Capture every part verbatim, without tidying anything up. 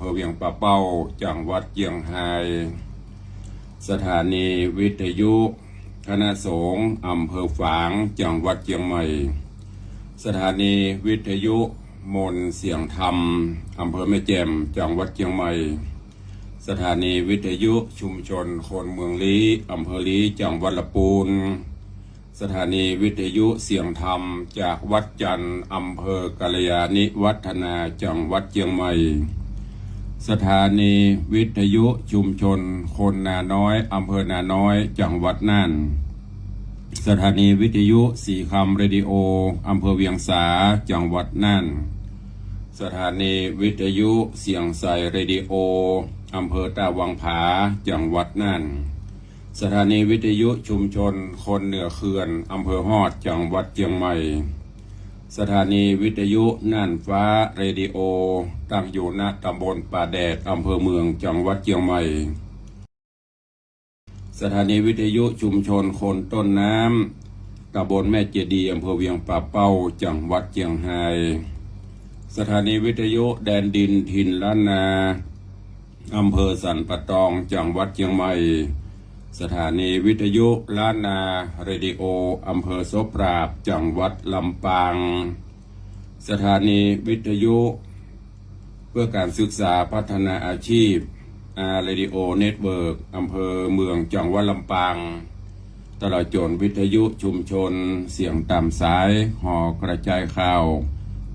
ภอเวียงป่าเป้า จังหวัดเจียงฮาย สถานีวิทยุคณะสงฆ์อำเภอฝาง จังหวัดเจียงใหม่ สถานีวิทยุมนต์เสียงธรรม อำเภอแม่แจ่ม จังหวัดเจียงใหม่ สถานีวิทยุชุมชนคนเมืองลี้ อำเภอลี้ จังหวัดละปูน สถานีวิทยุเสียงธรรมจากวัดจันทร์ อำเภอกัลยาณิวัฒนา จังหวัดเจียงใหม่ สถานีวิทยุชุมชนคนนาน้อย อำเภอนาน้อย จังหวัดน่าน สถานีวิทยุสีคำเรดิโอ อำเภอเวียงสา จังหวัดน่าน สถานีวิทยุเสียงใสเรดิโอ อำเภอต้าวังผา จังหวัดน่าน สถานีวิทยุชุมชนคนเหนือเขื่อน อำเภอฮอด จังหวัดเจียงใหม่ สถานีวิทยุน่านฟ้าเรดิโอ ตั้งอยู่ ณ ตำบลป่าแดด อำเภอเมือง จังหวัดเจียงใหม่ สถานีวิทยุชุมชนคนต้นน้ำ ตำบลแม่เจดีย์ อำเภอเวียงป่าเป้า จังหวัดเจียงฮาย สถานีวิทยุแดนดินถิ่นล้านนา อำเภอสันป่าตอง จังหวัดเจียงใหม่ สถานีวิทยุล้านนาเรดิโอ อำเภอโสปราบ จังหวัดลำปาง สถานีวิทยุเพื่อการศึกษาพัฒนาอาชีพ อาร์ เรดิโอ เน็ตเวิร์ก อำเภอเมือง จังหวัดลำปาง ตลอดจ๋นวิทยุชุมชนเสียงต๋ามสาย หอกระจายข่าว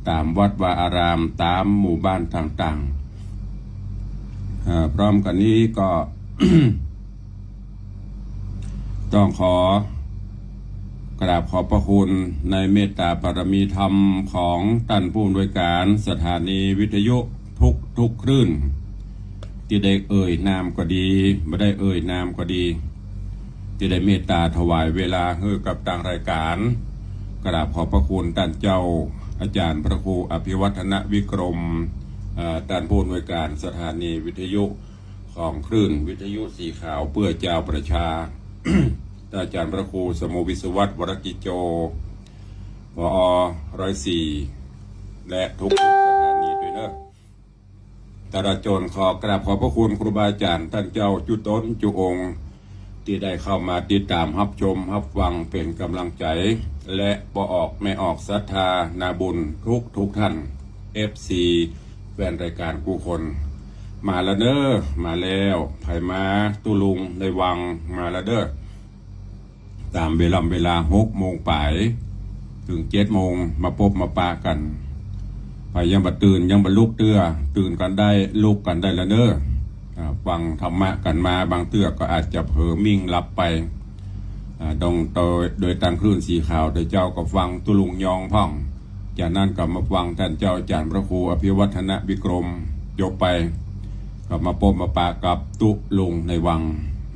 ต๋ามวัดวาอาราม ต๋ามหมู่บ้านต่างๆ เอ่อ พร้อมกั๋นนี้ก็ ต้องขอกราบขอบพระคุณในเมตตาบารมีธรรมของต้านผู้อำนวยการสถานีวิทยุทุกๆ คลื่น ตี้ได้เอ่ยนามก็ดี บ่ได้เอ่ยนามก็ดี ตี้ได้เมตตาถวายเวลาหื้อกับตางรายการ กราบขอบพระคุณต้านเจ้าอาจ๋ารย์พระครูอภิวัฒนวิกรม เอ่อ ต้านผู้อำนวยการสถานีวิทยุ ของคลื่นวิทยุสีขาวเปื้อจาวประชา อาจ๋ารย์พระครูสมุห์ วิศวัฒน์ วรกิจโจ ผอ ร้อยสี่ และทุกๆ สถานีตวยเน่อ ตลอดจ๋นขอกราบขอบพระคุณครูบาอาจ๋ารย์ต้านเจ้าจุ๊ต๋นจุ๊องค์ ตี้ได้เข้ามาติดต๋ามฮับชมฮับฟังเป๋นก๋ำลังใจ๋ และป้อออกแม่ออกศรัทธานาบุญทุกๆ ท่าน เอฟซี แฟนรายการกู้คน มาแล้วเน่อ มาแล้ว ใผมาตุ๊ลุงในวัง มาแล้วเน่อ ต๋ามเวล่ำเวลาหกโมงป๋าย เถิงเจ็ดโมง มาปบมาปะกั๋น ใผยังบ่ตื่นยังบ่ลุกเตื้อ ตื่นกั๋นได้ ลุกกั๋นได้แล้วเน่อ อ่า ฟังธรรมะกั๋นมา บางเตื้อก็อาจจะเผลอมิ่งหลับไป อ่า โดย โดยตางคลื่นสีขาว โดยเจ้าก็ฟังตุ๊ลุงยองพ่อง จากนั้นก็มาฟังต้านเจ้าอาจ๋ารย์พระครูอภิวัฒนวิกรม จบไป ก็มาปบมาปะกับตุ๊ลุงในวัง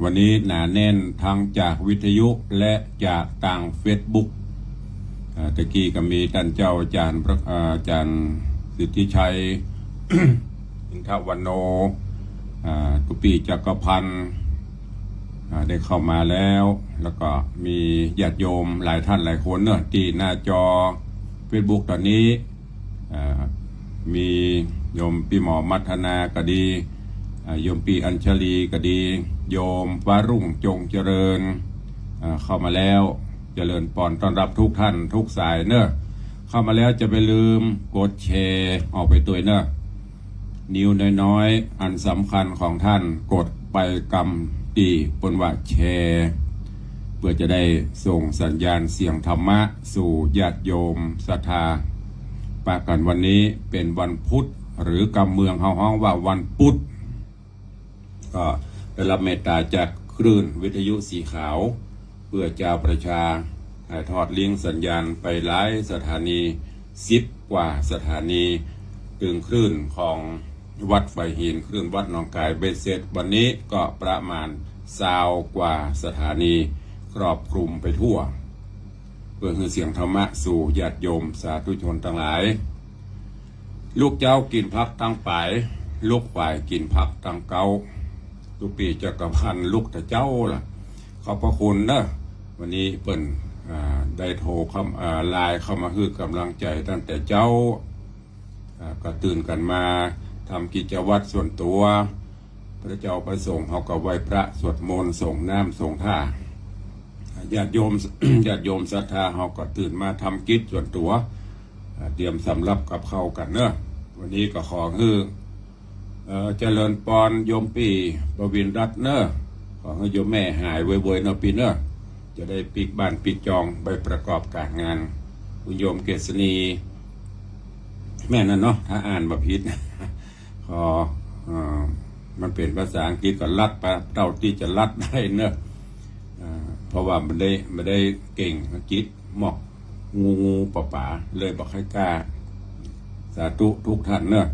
วันนี้หนาแน่นทั้งจากวิทยุและจากตางเฟซบุ๊ก อ่า ตะกี้ก็มีต้านเจ้าอาจ๋ารย์พระ อ่า อาจ๋ารย์สิทธิชัย อินทวโน อ่า ตุ๊ปี้จักรพันธ์ อ่า ได้เข้ามาแล้ว แล้วก็มีญาติโยมหลายท่านหลายคนเน่อ ตี้หน้าจอเฟซบุ๊กต๋อนนี้ อ่า มีโยมปี้หมอมัทนาก็ดี อ่า โยมปี้อัญชลีก็ดี โยมฟ้ารุ่งจงเจริญ อ่า เข้ามาแล้ว เจริญปอนต้อนฮับทุกท่านทุกสายเน่อ เข้ามาแล้วจะบ่าลืมกดแชร์ออกไปตวยเน่อ นิ้วน้อยๆ อันสำคัญของท่าน กดไปกำตี้เปิ้นว่าแชร์ เปื้อจะได้ส่งสัญญาณเสียงธรรมะสู่ญาติโยมศรัทธา ปะกั๋นวันนี้เป๋นวันพุธ หรือกำเมืองเฮาฮ้องว่าวันปุ๊ด ก็ได้ฮับเมตต๋าจากคลื่นวิทยุสีขาว เปื้อจาวประชา ถ่ายทอดลิงก์สัญญาณไปหลายสถานี สิบกว่าสถานี ตึงคลื่นของวัดฝายหิน คลื่นวัดหนองก๋าย เบ็ดเสร็จวันนี้ก็ประมาณซาวกว่าสถานี ครอบคลุมไปทั่ว เปื้อหื้อเสียงธรรมะสู่ญาติโยมสาธุชนตังหลาย ลุกเจ๊ากิ๋นผักตังป๋าย ลุกบ่ายกิ๋นผักตังเก๊า ตุ๊ปี้จักรพันธ์ลุกแต่เจ๊าล่ะ ขอบพระคุณเน่อ วันนี้เปิ้น อ่า ได้โทรเข้า อ่า ไลน์เข้ามาหื้อก๋ำลังใจ๋ตั้งแต่เจ๊า อ่า ก็ตื่นกั๋นมา ทำกิจวัตรส่วนตั๋ว พระเจ้าพระสงฆ์เฮาก็ไหว้พระสวดมนต์ สรงน้ำสรงท่า ญาติโยม ญาติโยมศรัทธาเฮาก็ตื่นมาทำกิจส่วนตั๋ว อ่า เตรียมสำรับกับข้าวกั๋นเนาะ วันนี้ก็ขอหื้อ เอ่อ เจริญปอนโยมปี้ประวินรัตน์เนาะ ขอหื้อโยมแม่หายไวๆ เนาะปี้เนาะ จะได้ปิ๊กบ้านปิ๊กจองไปประกอบก๋านงาน คุณโยมเกษณี แม่นน่ะเนาะ ถ้าอ่านบ่ผิด ขอ เอ่อ มันเป๋นภาษาอังกฤษก็ลัดไปเต้าตี้จะลัดได้เนาะ อ่า เพราะว่าบ่ได้ บ่ได้เก่งอังกฤษ มอกงูๆ ป๋าๆ เลยบ่ค่อยกล้า สาธุทุกท่านเนาะ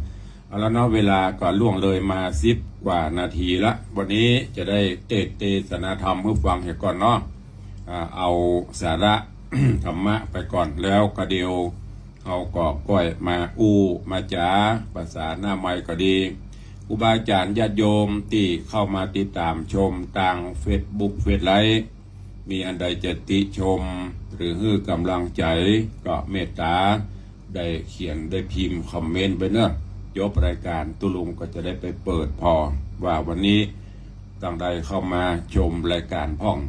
เอาละเนาะ เวลาก็ล่วงเลยมาสิบกว่านาทีละ วันนี้จะได้เตสน์เตสนาธรรมหื้อฟังเหียก่อนเนาะ อ่า เอาสาระ ธรรมะไปก่อน แล้วก็เดี๋ยวเฮาก็ก้อยมาอู้มาจ๋า ภาษาหน้าไมค์ก็ดี ครูบาอาจ๋ารย์ญาติโยมตี้เข้ามาติดต๋ามชมตางเฟซบุ๊ก เฟซไลฟ์ มีอันใดจะติชม หรือหื้อก๋ำลังใจ๋ ก็เมตต๋าได้เขียนได้พิมพ์คอมเมนต์ไปเนาะ จบรายก๋านตุ๊ลุงก็จะได้ไปเปิดผ่อ ว่าวันนี้ตังใดเข้ามาชมรายก๋านพ่อง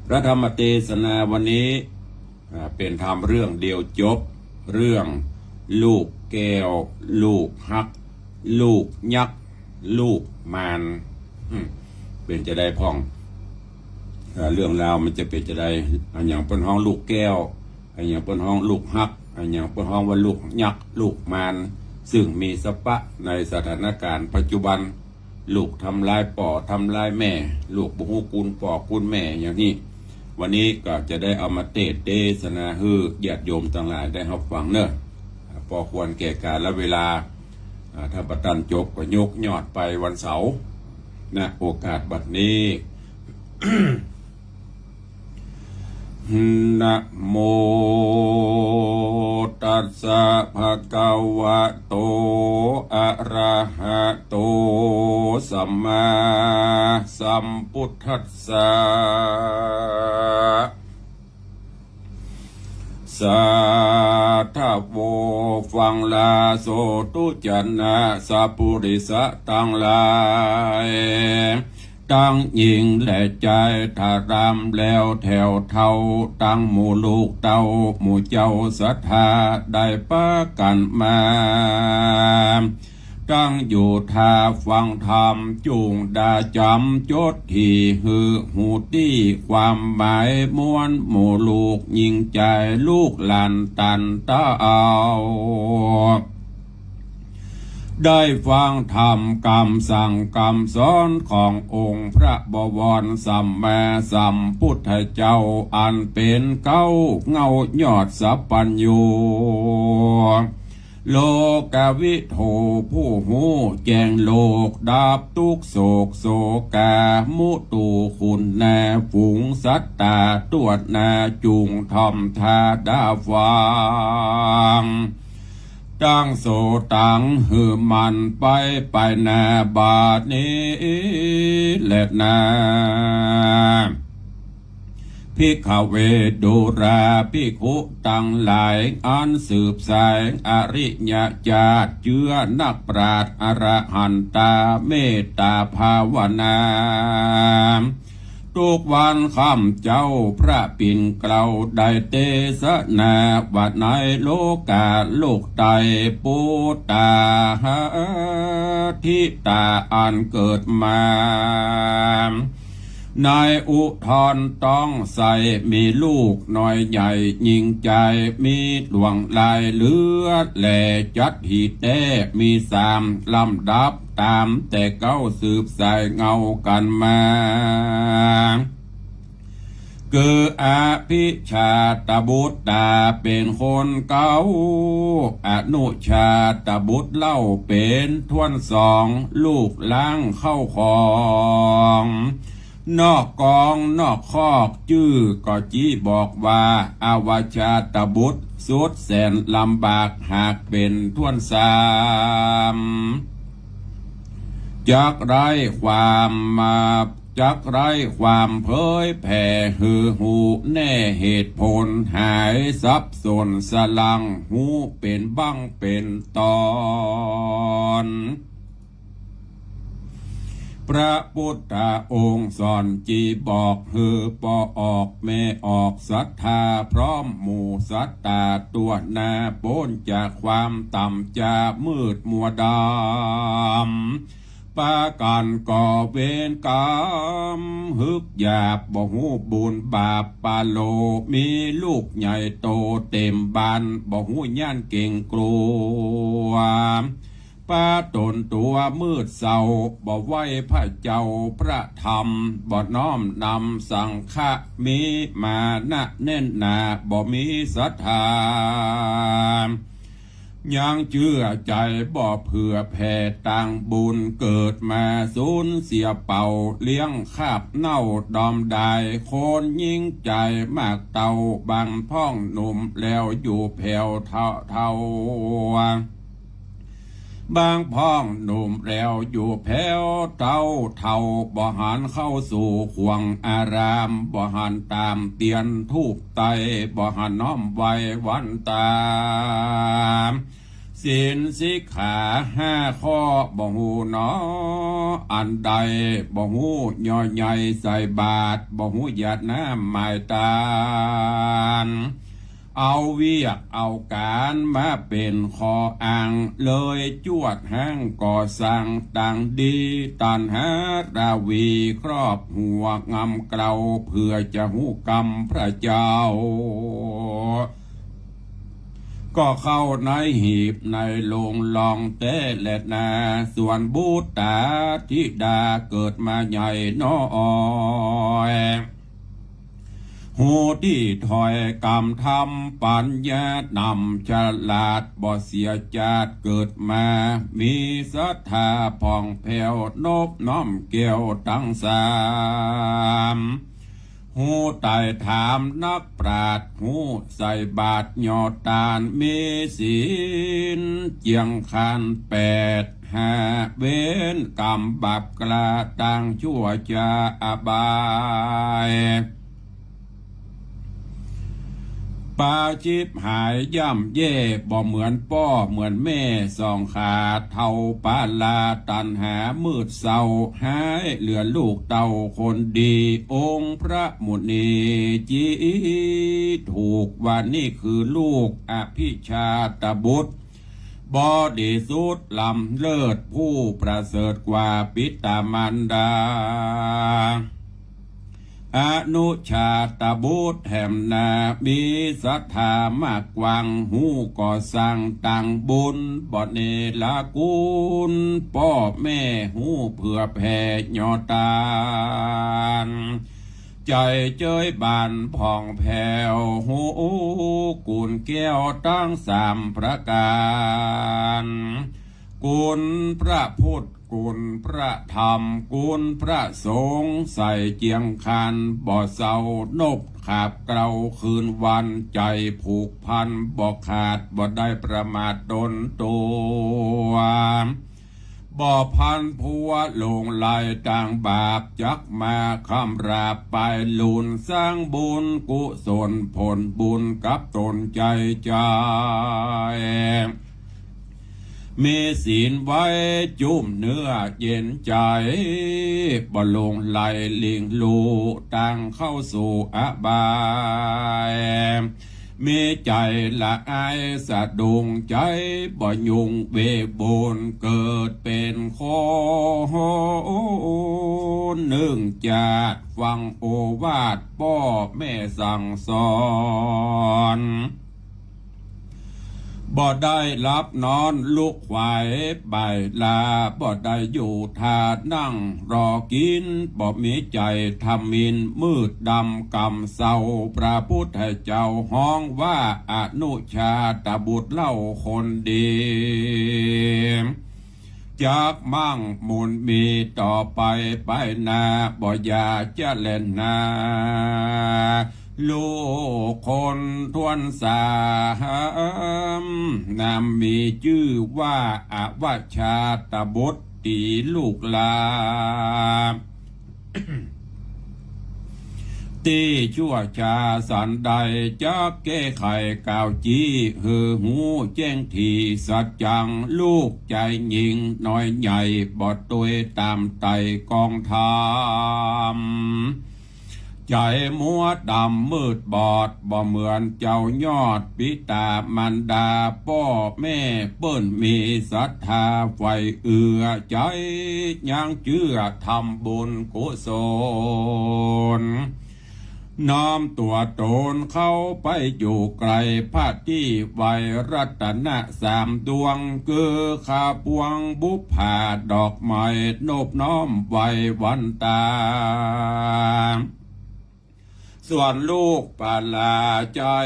พระธรรมเตสนาวันนี้ อ่า เป๋นธรรมเรื่องเดียวจบ เรื่องลูกแก้ว ลูกฮัก ลูกยักษ์ ลูกมาร อืม เป๋นจาใดพ่อง อ่า เรื่องราวมันจะเป๋นจาใด อะหยังเปิ้นฮ้องลูกแก้ว อะหยังเปิ้นฮ้องลูกฮัก อะหยังเปิ้นฮ้องว่าลูกยักษ์ ลูกมาร ซึ่งมีสะปะในสถานก๋ารณ์ปัจจุบัน ลูกทำลายป้อทำลายแม่ ลูกบ่ฮู้คุณป้อคุณแม่อย่างนี้ วันนี้ก็จะได้เอามาเตสน์เตสนาหื้อญาติโยมตังหลายได้ฮับฟังเนาะ อ่า ปอควรแก่กาลเวลา อ่า ถ้าบ่ตันจบก็ยกยอดไปวันเสาร์ ณ โอกาสบัดนี้ นะโม ตัสสะ ภะคะวะโต อะระหะโต สัมมาสัมพุทธัสสะ สาธะโว ฟังลาโสตุจะนะ สัปปุริสะตังหลาย ตังญิงและจาย ถ้าลำแล้วแถวเฒ่า ตังหมู่ลูกเต้า หมู่เจ้าศรัทธา ได้ปากั๋นมา ตังอยู่ท่าฟังธรรม จุ่งดาจ๋ำจดถี่ หื้อฮู้ตี้ความหมาย มวลหมู่ลูกญิงจาย ลูกหลานตันเต้า ได้ฟังธรรมกำสั่งกำสอน ขององค์พระบวรสัมมาสัมพุทธเจ้า อันเป๋นเก๊าเงายอดสัพพัญญู โลกวิทู ผู้ฮู้แจ้งโลก ดับตุ๊กข์โศกโศกา มุตูคุณนา ฝูงสัตว์ต๋าตั้วนา จุ่งถ่อมท่าดาฟัง ตังโสตัง หื้อมันไปไปนาบาดนี้แลนา ภิกขเว ดูราภิกขุตังหลาย อันสืบสายอริยจาติ เจื้อนักปราชญ์อรหันตา เมตต๋าภาวนา ตุ๊กวันค่ำเจ๊าพระปิ่นเกล้า ได้เตสนาว่าในโลก๋าโลกไตร ปุตตาหา ธิตาอันเกิดมา ในอุทรต้องใส่ มีลูกน้อยใหญ่ญิงจาย มีหลวงหลายเหลือแล จัดหีแต๊มีสามลำดับ ต๋ามแต่เก๊าสืบสายเงากั๋นมา คืออภิชาตบุตรต๋าเป๋นคนเก๊า อนุชาตบุตรเล่าเป๋นถ้วนสอง ลูกล้างเข้าของ นอกกองนอกคอก จื้อก็จี้บอกว่า อวชาตบุตร สุดแสนลำบาก หากเป๋นถ้วนสาม จักได้ความมา จักไร้ความเผยแผ่หื้อฮู้แน่เหตุผล หายสับสนสลังฮู้เป๋นบั้งเป๋นต๋อน พระพุทธองค์สอนจีบอกหื้อป้อออกแม่ออกศรัทธาพร้อมหมู่สัตตาตั๋วหน้าป๊นจากความต่ำจามืดมัวดำ ปากั๋นก่อเวรก๋รรม หึกหยาบ บ่ฮู้บุญบาปปาโล มีลูกใหญ่โตเต๋มบ้าน บ่ฮู้ย้านเก๋งกั๋ว ปาต๋นตั๋วมืดเศร้า บ่ไหว้พระเจ้าพระธรรม บ่น้อมนำสังฆะ มีมานะแน่นหนา บ่มีศรัทธา ยังเจื้อใจ๋บ่เผื่อแผ่ตางบุญ เกิดมาสูญเสียเป่า เลี้ยงคาบเน่าดอมดาย คนยิ่งใจ๋มากเต้า บางพ่องหนุ่มแล้วอยู่แผวเฒ่า เฒ่า บางพ่องหนุ่มแล้วอยู่แผวเฒ่า เฒ่า บ่หันเข้าสู่ขวงอาราม บ่หันต๋ามเตียนธูปไต บ่หันน้อมไหว้วันต๋า ศีลสิกขาห้าข้อบ่ฮู้หนออันใด บ่ฮู้ย่อใหญ่ใส่บาตร บ่ฮู้หยาดน้ำหมายตาน เอาเวียกเอาก๋านมาเป๋นข้ออ้าง เลยจวดแฮ้งก่อสร้างตางดี ตัณหาราวีครอบหัวงำเกลา เผื่อจะฮู้กำพระเจ้า ก็เข้าในหีบในโลงลองแต๊แลนา ส่วนบุตราธิดาเกิดมาใหญ่น้อย ฮู้ตี้ถ้อยกำธรรมปัญญานำฉลาด บ่เสียจาติเกิดมา มีศรัทธาผ่องแผ้วนบน้อมแก้วตังสาม ฮู้ไต่ถามนักปราชญ์ ฮู้ใส่บาตรหย่อตาน มีศีลเจียงคันแปดห้า เว้นกรรมบาปกล้าตางชั่วจาอบาย ปาฉิบหายย่ำแย่ บ่เหมือนป้อเหมือนแม่สองขา เฒ่าปาลาตัณหามืดเศร้า หายเหลือลูกเต้าคนดี องค์พระมุนีจีถูกว่านี่คือลูกอภิชาตบุตร บริสุทธิ์ล้ำเลิศผู้ประเสริฐกว่าปิตามารดา อนุชาตบุตรแหมนา มีศรัทธามากกว้าง ฮู้ก่อสร้างตางบุญ บ่เนรคุณป้อแม่ ฮู้เผื่อแผ่หย่อตาน ใจ๋เจยบานผ่องแผ้ว ฮู้กุณแก้วตังสามประก๋าน กุณพระพุทธ กุณพระธรรม กุณพระสงฆ์ ใส่เจียงคันบ่เศร้านบขาบเกลาคืนวัน ใจ๋ผูกพันบ่ขาด บ่ได้ประมาทตนตั๋ว บ่พลันพลั้งหลงไหลตางบาป จักมาคำราบปายหลุน สร้างบุญกุศลผลบุญกับตนใจ๋ใจ๋ มีศีลไว้จุ่มเนื้อเย็นใจ๋ บ่หลงไหลหลิ่งลู่ตางเข้าสู่อบาย มีใจ๋ละอายสะดุ้ง ใจ๋บ่ยุ่งเวบุญ เกิดเป๋นคนนึ่งจาติ ฟังโอวาทป้อแม่สั่งสอน บ่ได้หลับนอนลุกไขว่บ่ายลา บ่ได้อยู่ท่านั่งรอกิ๋น บ่มีใจ๋ทมิฬ มืดดำกำเศร้า พระพุทธเจ้าฮ้องว่าอนุชาตบุตรเล่าคนดี จักมั่งมูลมีต่อไปไปหน้า บ่อย่าจะแล่นหน้า ลูกคนถ้วนสาม นามมีจื้อว่าอวชาตบุตร ตี๋ลูกหลา ตี้ชั่วช้าสันใด จักแก้ไขกล่าวจี้ หื้อฮู้แจ้งถี่สัจจัง ลูกจายญิงน้อยใหญ่ บ่ตวยต๋ามไต่กองธรรม ใจ๋มัวดำมืดบอด บ่เหมือนเจ้ายอด ปิต๋ามารดาป้อแม่ เปิ้นมีศรัทธาใฝ่เอื้อใจ๋ ยังเจื้อทำบุญกุศล น้อมตั๋วต๋นเข้าไปอยู่ใก้ พระตี้ไหว้รัตนะสามดวง คือข้าวพวงบุปผาดอกไม้ นบน้อมไหว้วันต๋า ส่วนลูกปะหล้าใจ๋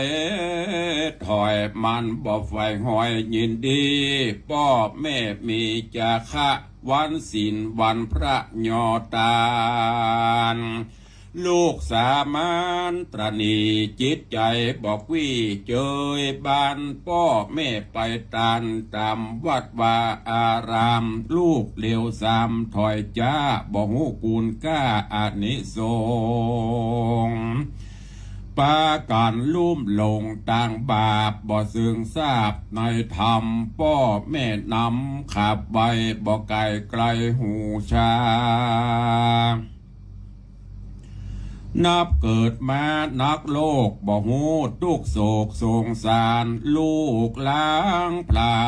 ถอยมันบ่ใฝ่หอยยินดี ป้อแม่มีจาคะวันศีลวันพระยอตาน ลูกสามานตระหนี่จิตใจ๋ บ่กวี้เจยบาน ป้อแม่ไปตานต๋ามวัดวาอาราม ลูกเหลียวสามถอยจ๊า บ่ฮู้กูณก้าอานิสงส์ ปากั๋นลุ่มหลงตางบาป บ่เซิงทราบในธรรม ป้อแม่นำขับไว้ บ่ไก๋ไกลหูชา นับเกิดมานักโลก บ่ฮู้ตุ๊กข์โศกสงสาร ลูกหลางผลา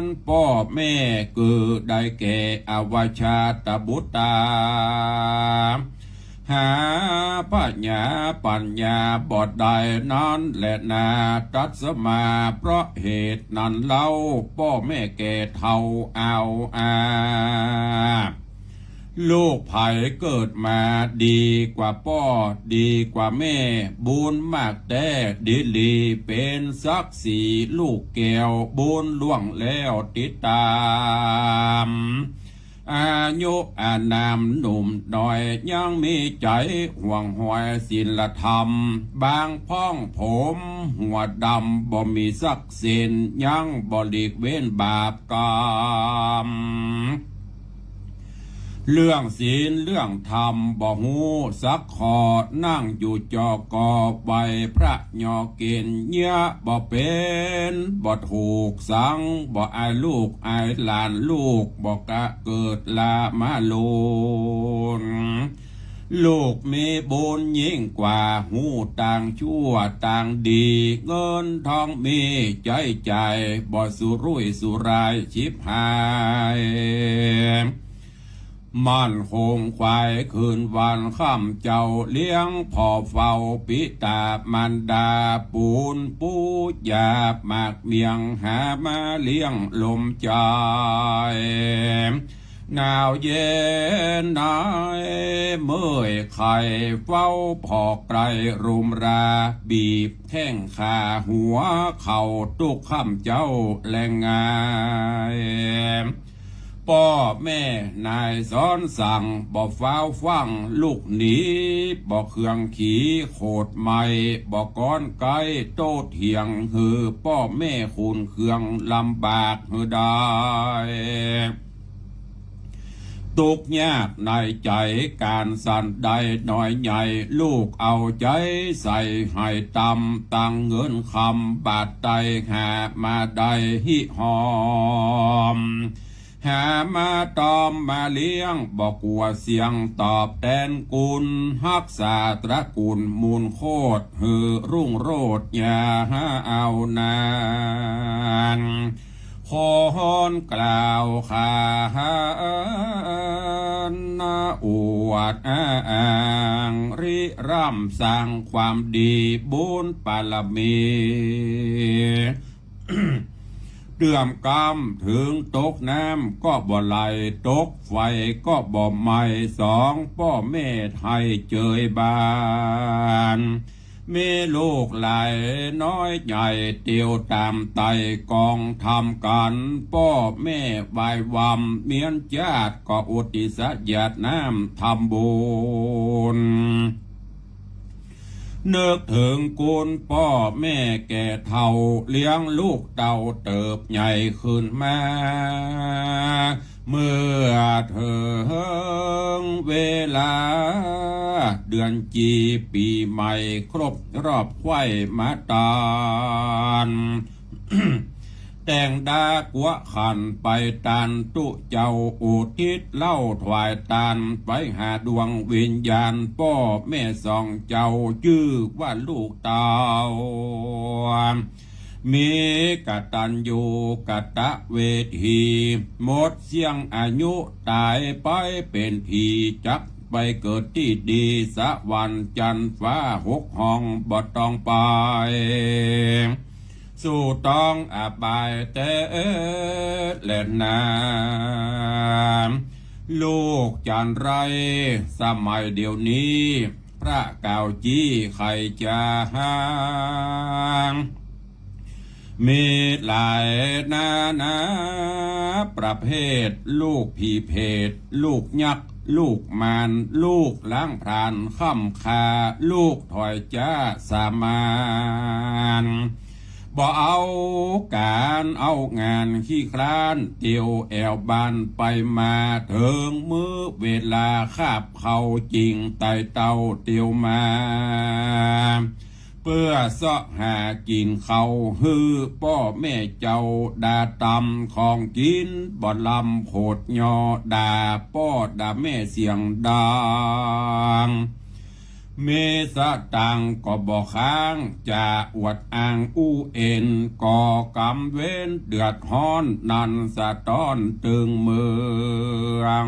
ญ ป้อแม่คือได้แก่อวชชาตบุตรา หาผญาปั๋ญญาบ่ได้นั้นแลนา ตัสมา เพราะเหตุนั้นเล่า ป้อแม่แก่เฒ่าอาวอา ลูกใผเกิดมาดีกว่าป้อดีกว่าแม่ บุญมากแต๊ดีหลีเป๋นศักดิ์ศรีลูกแก้ว บุญล่วงแล้วติดต๋าม อายุอานามหนุ่มน้อย ยังมีใจ๋ห่วงหอยศีลธรรม บางพ่องผมหัวดำ บ่มีสักเส้น ยังบ่หลีกเว้นบาปกรรม เรื่องศีลเรื่องธรรมบ่ฮู้สักข้อ นั่งอยู่จอก็ไหว้พระยอเกณฑ์ เยียะบ่เป๋นบ่ถูกสัง บ่อายลูกอายหลาน ลูกบ่กะเกิดละมาลุน ลูกมีบุญยิ่งกว่า ฮู้ตางชั่วตางดี เงินทองมีใจ๊จ่าย บ่สุรุ่ยสุร่ายฉิบหาย มั่นคงขวายคืนวันค่ำ เจ้าเลี้ยงผ่อเฝ้าปิต๋ามารดา ปูนปูยาหมากเมี่ยง หามาเลี้ยงลมใจ๋ หนาวเย็นในเมื่อยไข้ เฝ้าผ่อไกลรุมรา บีบแข้งขาหัวเข่า ตุ๊กค่ำเจ๊าแลงงาย ป้อแม่นายสอนสั่ง บ่ฟ้าวฟั่งลูกหนี บ่เคืองขีโขดไหม้ บ่ก้อนไก๊โต้เถียง หื้อป้อแม่ขุ่นเคืองลำบากหื้อได้ ตุ๊กข์ยากในใจ๋ก๋านสันใดน้อยใหญ่ ลูกเอาใจ๋ใส่ให้ต๋ำ ตังเงินคำบาทใดหามาได้ฮิหอม หามาตอมมาเลี้ยง บ่กั๋วเสี้ยงตอบแตนกุณ ฮักษาตระกู๋นมูลโคตร หื้อรุ่งโรจน์อย่าหาเอานาน ขอฮ้อนกล่าวขานอวดอ้างริร่ำสร้างความดีบุญปารมี เตื้อมกำเถิงตกน้ำก็บ่ไหล ตกไฟก็บ่ไหม้ สองป้อแม่ไทยเจยบาน มีลูกหลายน้อยใหญ่ เตียวต๋ามไต่กองธรรมกั๋น ป้อแม่ไหว้วำเมียนจาติ ก็อุทิศหยาดน้ำทำบุญ นึกเถิงกุณป้อแม่แก่เฒ่า เลี้ยงลูกเต้าเติบใหญ่ขึ้นมา เมื่อเถิง เดือนจีปี๋ใหม่ครบรอบไขว้มาตาน แต่งดากั๋วขันไปตานตุ๊เจ้า อุทิศเล่าถวายตานไปหาดวงวิญญาณป้อแม่สองเจ้า จื้อว่าลูกเต้า มีกตัญญูกตเวที หมดเสี้ยงอายุต๋ายไปเป๋นผี จักไปเกิดตี้ดี สวรรค์จั๊นฟ้าหกห้อง บ่ต้องไป สู่ต้องอบายแต๊แลนา ลูกจันไร สมัยเดี๋ยวนี้ พระกล่าวจี้ใค่จะหา มีหลายนานาประเภท ลูกผีเปรต ลูกยักษ์ ลูกมาร ลูกล้างผลาญค่ำค่า ลูกถอยจ๊าสามัญ บ่เอาก๋านเอางาน ขี้คร้านเตียวแอ่วบ้านไปมา เถิงมื้อเวลาคาบข้าวจิ่งไต่เต้าเตียวมา เปื้อเซาะหากิ๋นข้าวหื้อป้อแม่เจ้า ด่าต่ำของกิ๋นบ่ลำ โขดยอด่าป้อด่าแม่เสียงดัง มีสตางค์ก็บ่ค้าง จะอวดอ้างอู้เอ็น ก่อกรรมเวรเดือดฮ้อน นั้นสะต้อนตึงเมือง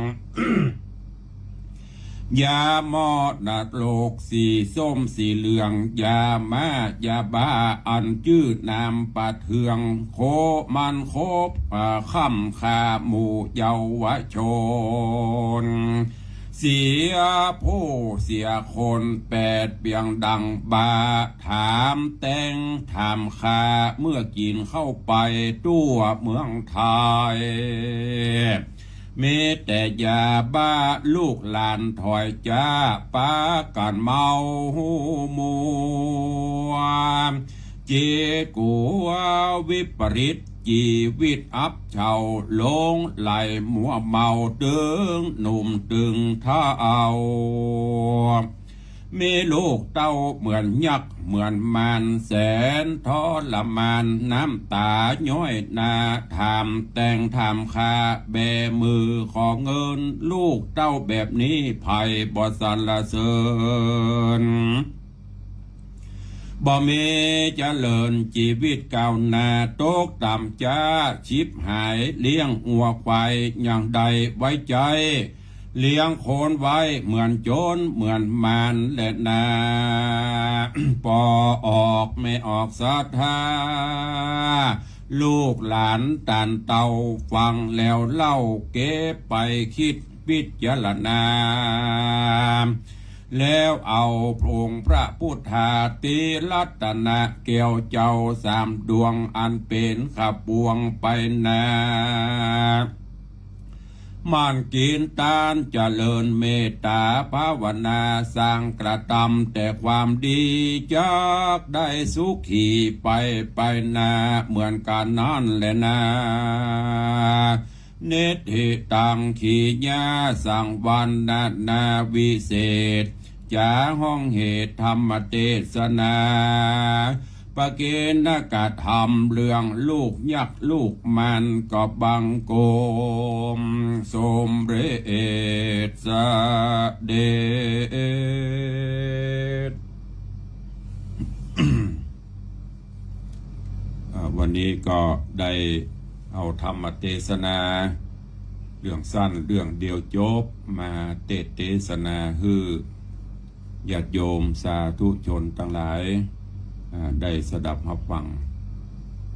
ยาหมอนะโรคสีส้มสีเหลือง ยาม้ายาบ้าอันจื้อนามป่าเถื่อง โคมันโคบ อ่า ค่ำค่าหมู่เยาวชน เสียผู้เสียคน แปดเปียงดังบา ถามแต่งถามค่า เมื่อกิ๋นเข้าไปทั่วเมืองไทย มีแต่ยาบ้า ลูกหลานถอยจ๊า ปากั๋นเมามัว จิตกั๋ววิปริต จีวิตอับเฉา หลงใหลมัวเมา ตึงหนุ่มตึงเฒ่า มีลูกเต้าเหมือนยักษ์เหมือนมาร แสนทรมาน น้ำต๋าย้อยหน้า ถามแต่งถามค่า แบมือขอเงิน ลูกเต้าแบบนี้ ใผบ่สรรเสริญ บ่มีเจริญ จีวิตก้าวหน้า ตกต่ำจ๊า ฉิบหาย เลี้ยงงัวควาย ยังได้ไว้ใจ๊ เลี้ยงคนไว้เหมือนโจรเหมือนมารแลนา ปอออกแม่ออกศรัทธา ลูกหลานต้านเต้าฟังแล้วเล่า เก็บไปคิดพิจารณา แล้วเอาองค์พระพุทธาติรัตนะแก้วเจ้า สามดวงอันเป๋นขบวงไปนา หมั่นกิ๋นตานเจริญเมตต๋าภาวนา สร้างกระตำแต่ความดี จักได้สุขีไปไปนา เหมือนกั๋นนั้นแลนา นิทธิตัง ขีญาสังวรรณนาวิเศษ จ๋าห้องเหตุธรรมเตสนา ปะเกณกะธรรมเรื่องลูกยักษ์ลูกมาร ก็บังคมสมเร็จเสด็จ อ่า วันนี้ก็ได้เอาธรรมเตสนา เรื่องสั้นเรื่องเดียวจบ มาเตสน์เตสนาหื้อญาติโยมสาธุชนตังหลาย อ่า ได้สดับฮับฟัง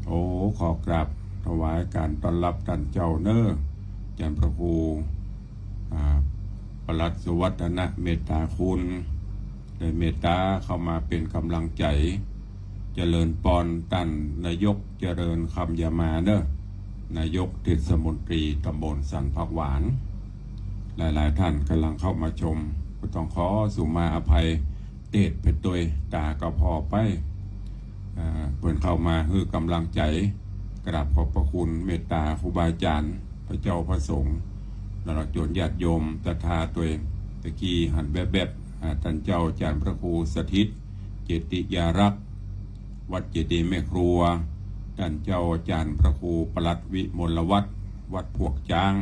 โอ้ ขอกราบถวายก๋านต้อนฮับต้านเจ้าเน้อ อาจ๋ารย์พระครู อ่า ปลัดสุวัฒนเมตตาคุณ ได้เมตต๋าเข้ามาเป๋นก๋ำลังใจ๋ เจริญปอนต้านนายกเจริญคำยามาเน้อ นายกเทศมนตรีตำบลสันผักหวาน หลายๆ ต้านก่ำลังเข้ามาชม ก็ต้องขอสุมาอภัย เตสน์ไปตวย ต๋าก็ผ่อไป อ่า เปิ้นเข้ามาหื้อก๋ำลังใจ๋ กราบขอบพระคุณเมตต๋าครูบาอาจ๋ารย์ พระเจ้าพระสงฆ์ แล้วก็โยมญาติโยมศรัทธาตวย ตะกี้หันแวบๆ อ่า ต้านเจ้าอาจ๋ารย์พระครูสถิต เจติยารักษ์ วัดเจดีย์แม่ครัว ต้านเจ้าอาจ๋ารย์พระครูปลัดวิมลวัฒน์ วัดพวกจ๊าง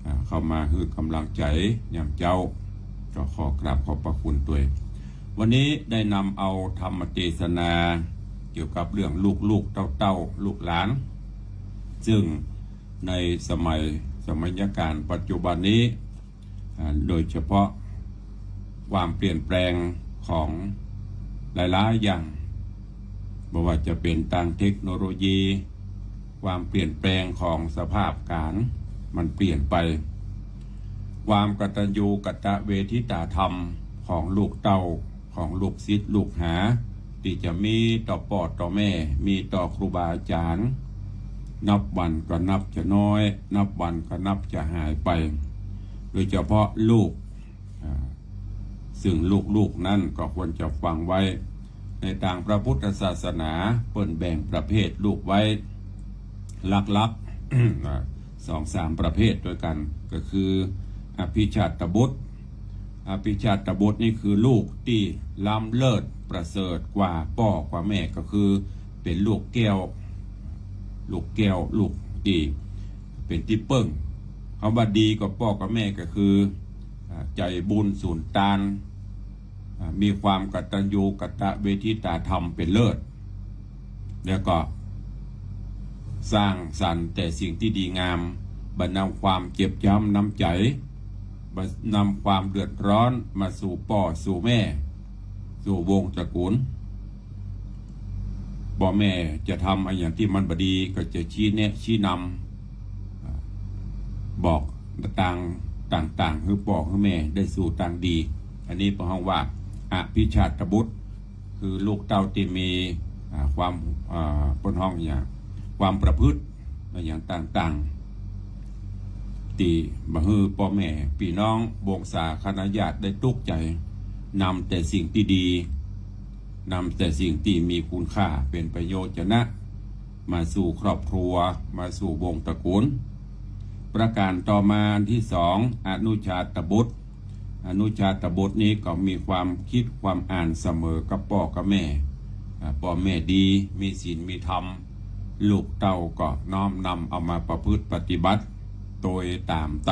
อ่า เข้ามาหื้อก๋ำลังใจ๋ยามเจ๊า ก็ขอกราบขอบพระคุณตวย วันนี้ได้นำเอาธรรมเตสนาเกี่ยวกับเรื่องลูกๆ เต้าๆ ลูกหลาน ซึ่งในสมัย สมัยกาลปัจจุบันนี้ อ่า โดยเฉพาะความเปลี่ยนแปลงของหลายๆ อย่าง บ่ว่าจะเป๋นตางเทคโนโลยี ความเปลี่ยนแปลงของสภาพก๋าร มันเปลี่ยนไป ความกตัญญูกตเวทิตาธรรมของลูกเต้า ของลูกศิษย์ลูกหา ตี้จะมีต่อป้อต่อแม่ มีต่อครูบาอาจ๋ารย์ นับวันก็นับจะน้อย นับวันก็นับจะหายไป โดยเฉพาะลูก อ่า ซึ่งลูกๆ นั้นก็ควรจะฟังไว้ ในตางพระพุทธศาสนาเปิ้นแบ่งประเภทลูกไว้ หลักๆ อ่า สองสามประเภทตวยกั๋น ก็คืออภิชาตบุตร อภิชาตบุตรนี่คือลูกตี้ล้ำเลิศประเสริฐกว่าป้อกว่าแม่ ก็คือเป๋นลูกแก้ว ลูกแก้ว ลูกตี้เป๋นตี้เปิ้ง กำว่าดีกว่าป้อกว่าแม่ก็คือ อ่า ใจ๋บุญสุนตาน อ่า มีความกตัญญูกตเวทิตาธรรมเป๋นเลิศ แล้วก็สร้างสรรค์แต่สิ่งตี้ดีงาม บ่นำความเจ็บจ๊ำน้ำใจ๋ บ่นำความเดือดร้อนมาสู่ป้อสู่แม่ สู่วงศ์ตระกู๋ล ป้อแม่จะทำอะหยังตี้มันบ่ดีก็จะชี้แนะชี้นำ อ่า บอกตางต่างๆ หื้อป้อหื้อแม่ได้สู่ตางดี อันนี้เปิ้นฮ้องว่าอภิชาตบุตร คือลูกเต้าตี้มี อ่า ความ อ่า เปิ้นฮ้องอะหยัง ความประพฤติอะหยังต่างๆ ตี้บ่หื้อป้อแม่ปี้น้องวงศาคณะญาติได้ตุ๊กข์ใจ๋ นำแต่สิ่งตี้ดี นำแต่สิ่งตี้มีคุณค่าเป๋นประโยชน์จะนะ มาสู่ครอบครัว มาสู่วงศ์ตระกู๋ล ประก๋านต่อมาอันตี้สอง อนุชาตบุตร อนุชาตบุตรนี้ก็มีความกึ๊ดความอ่านเสมอกับป้อกับแม่ อ่า ป้อแม่ดี มีศีลมีธรรม ลูกเต้าก็น้อมนำเอามาประพฤติปฏิบัติ โตยต๋ามไต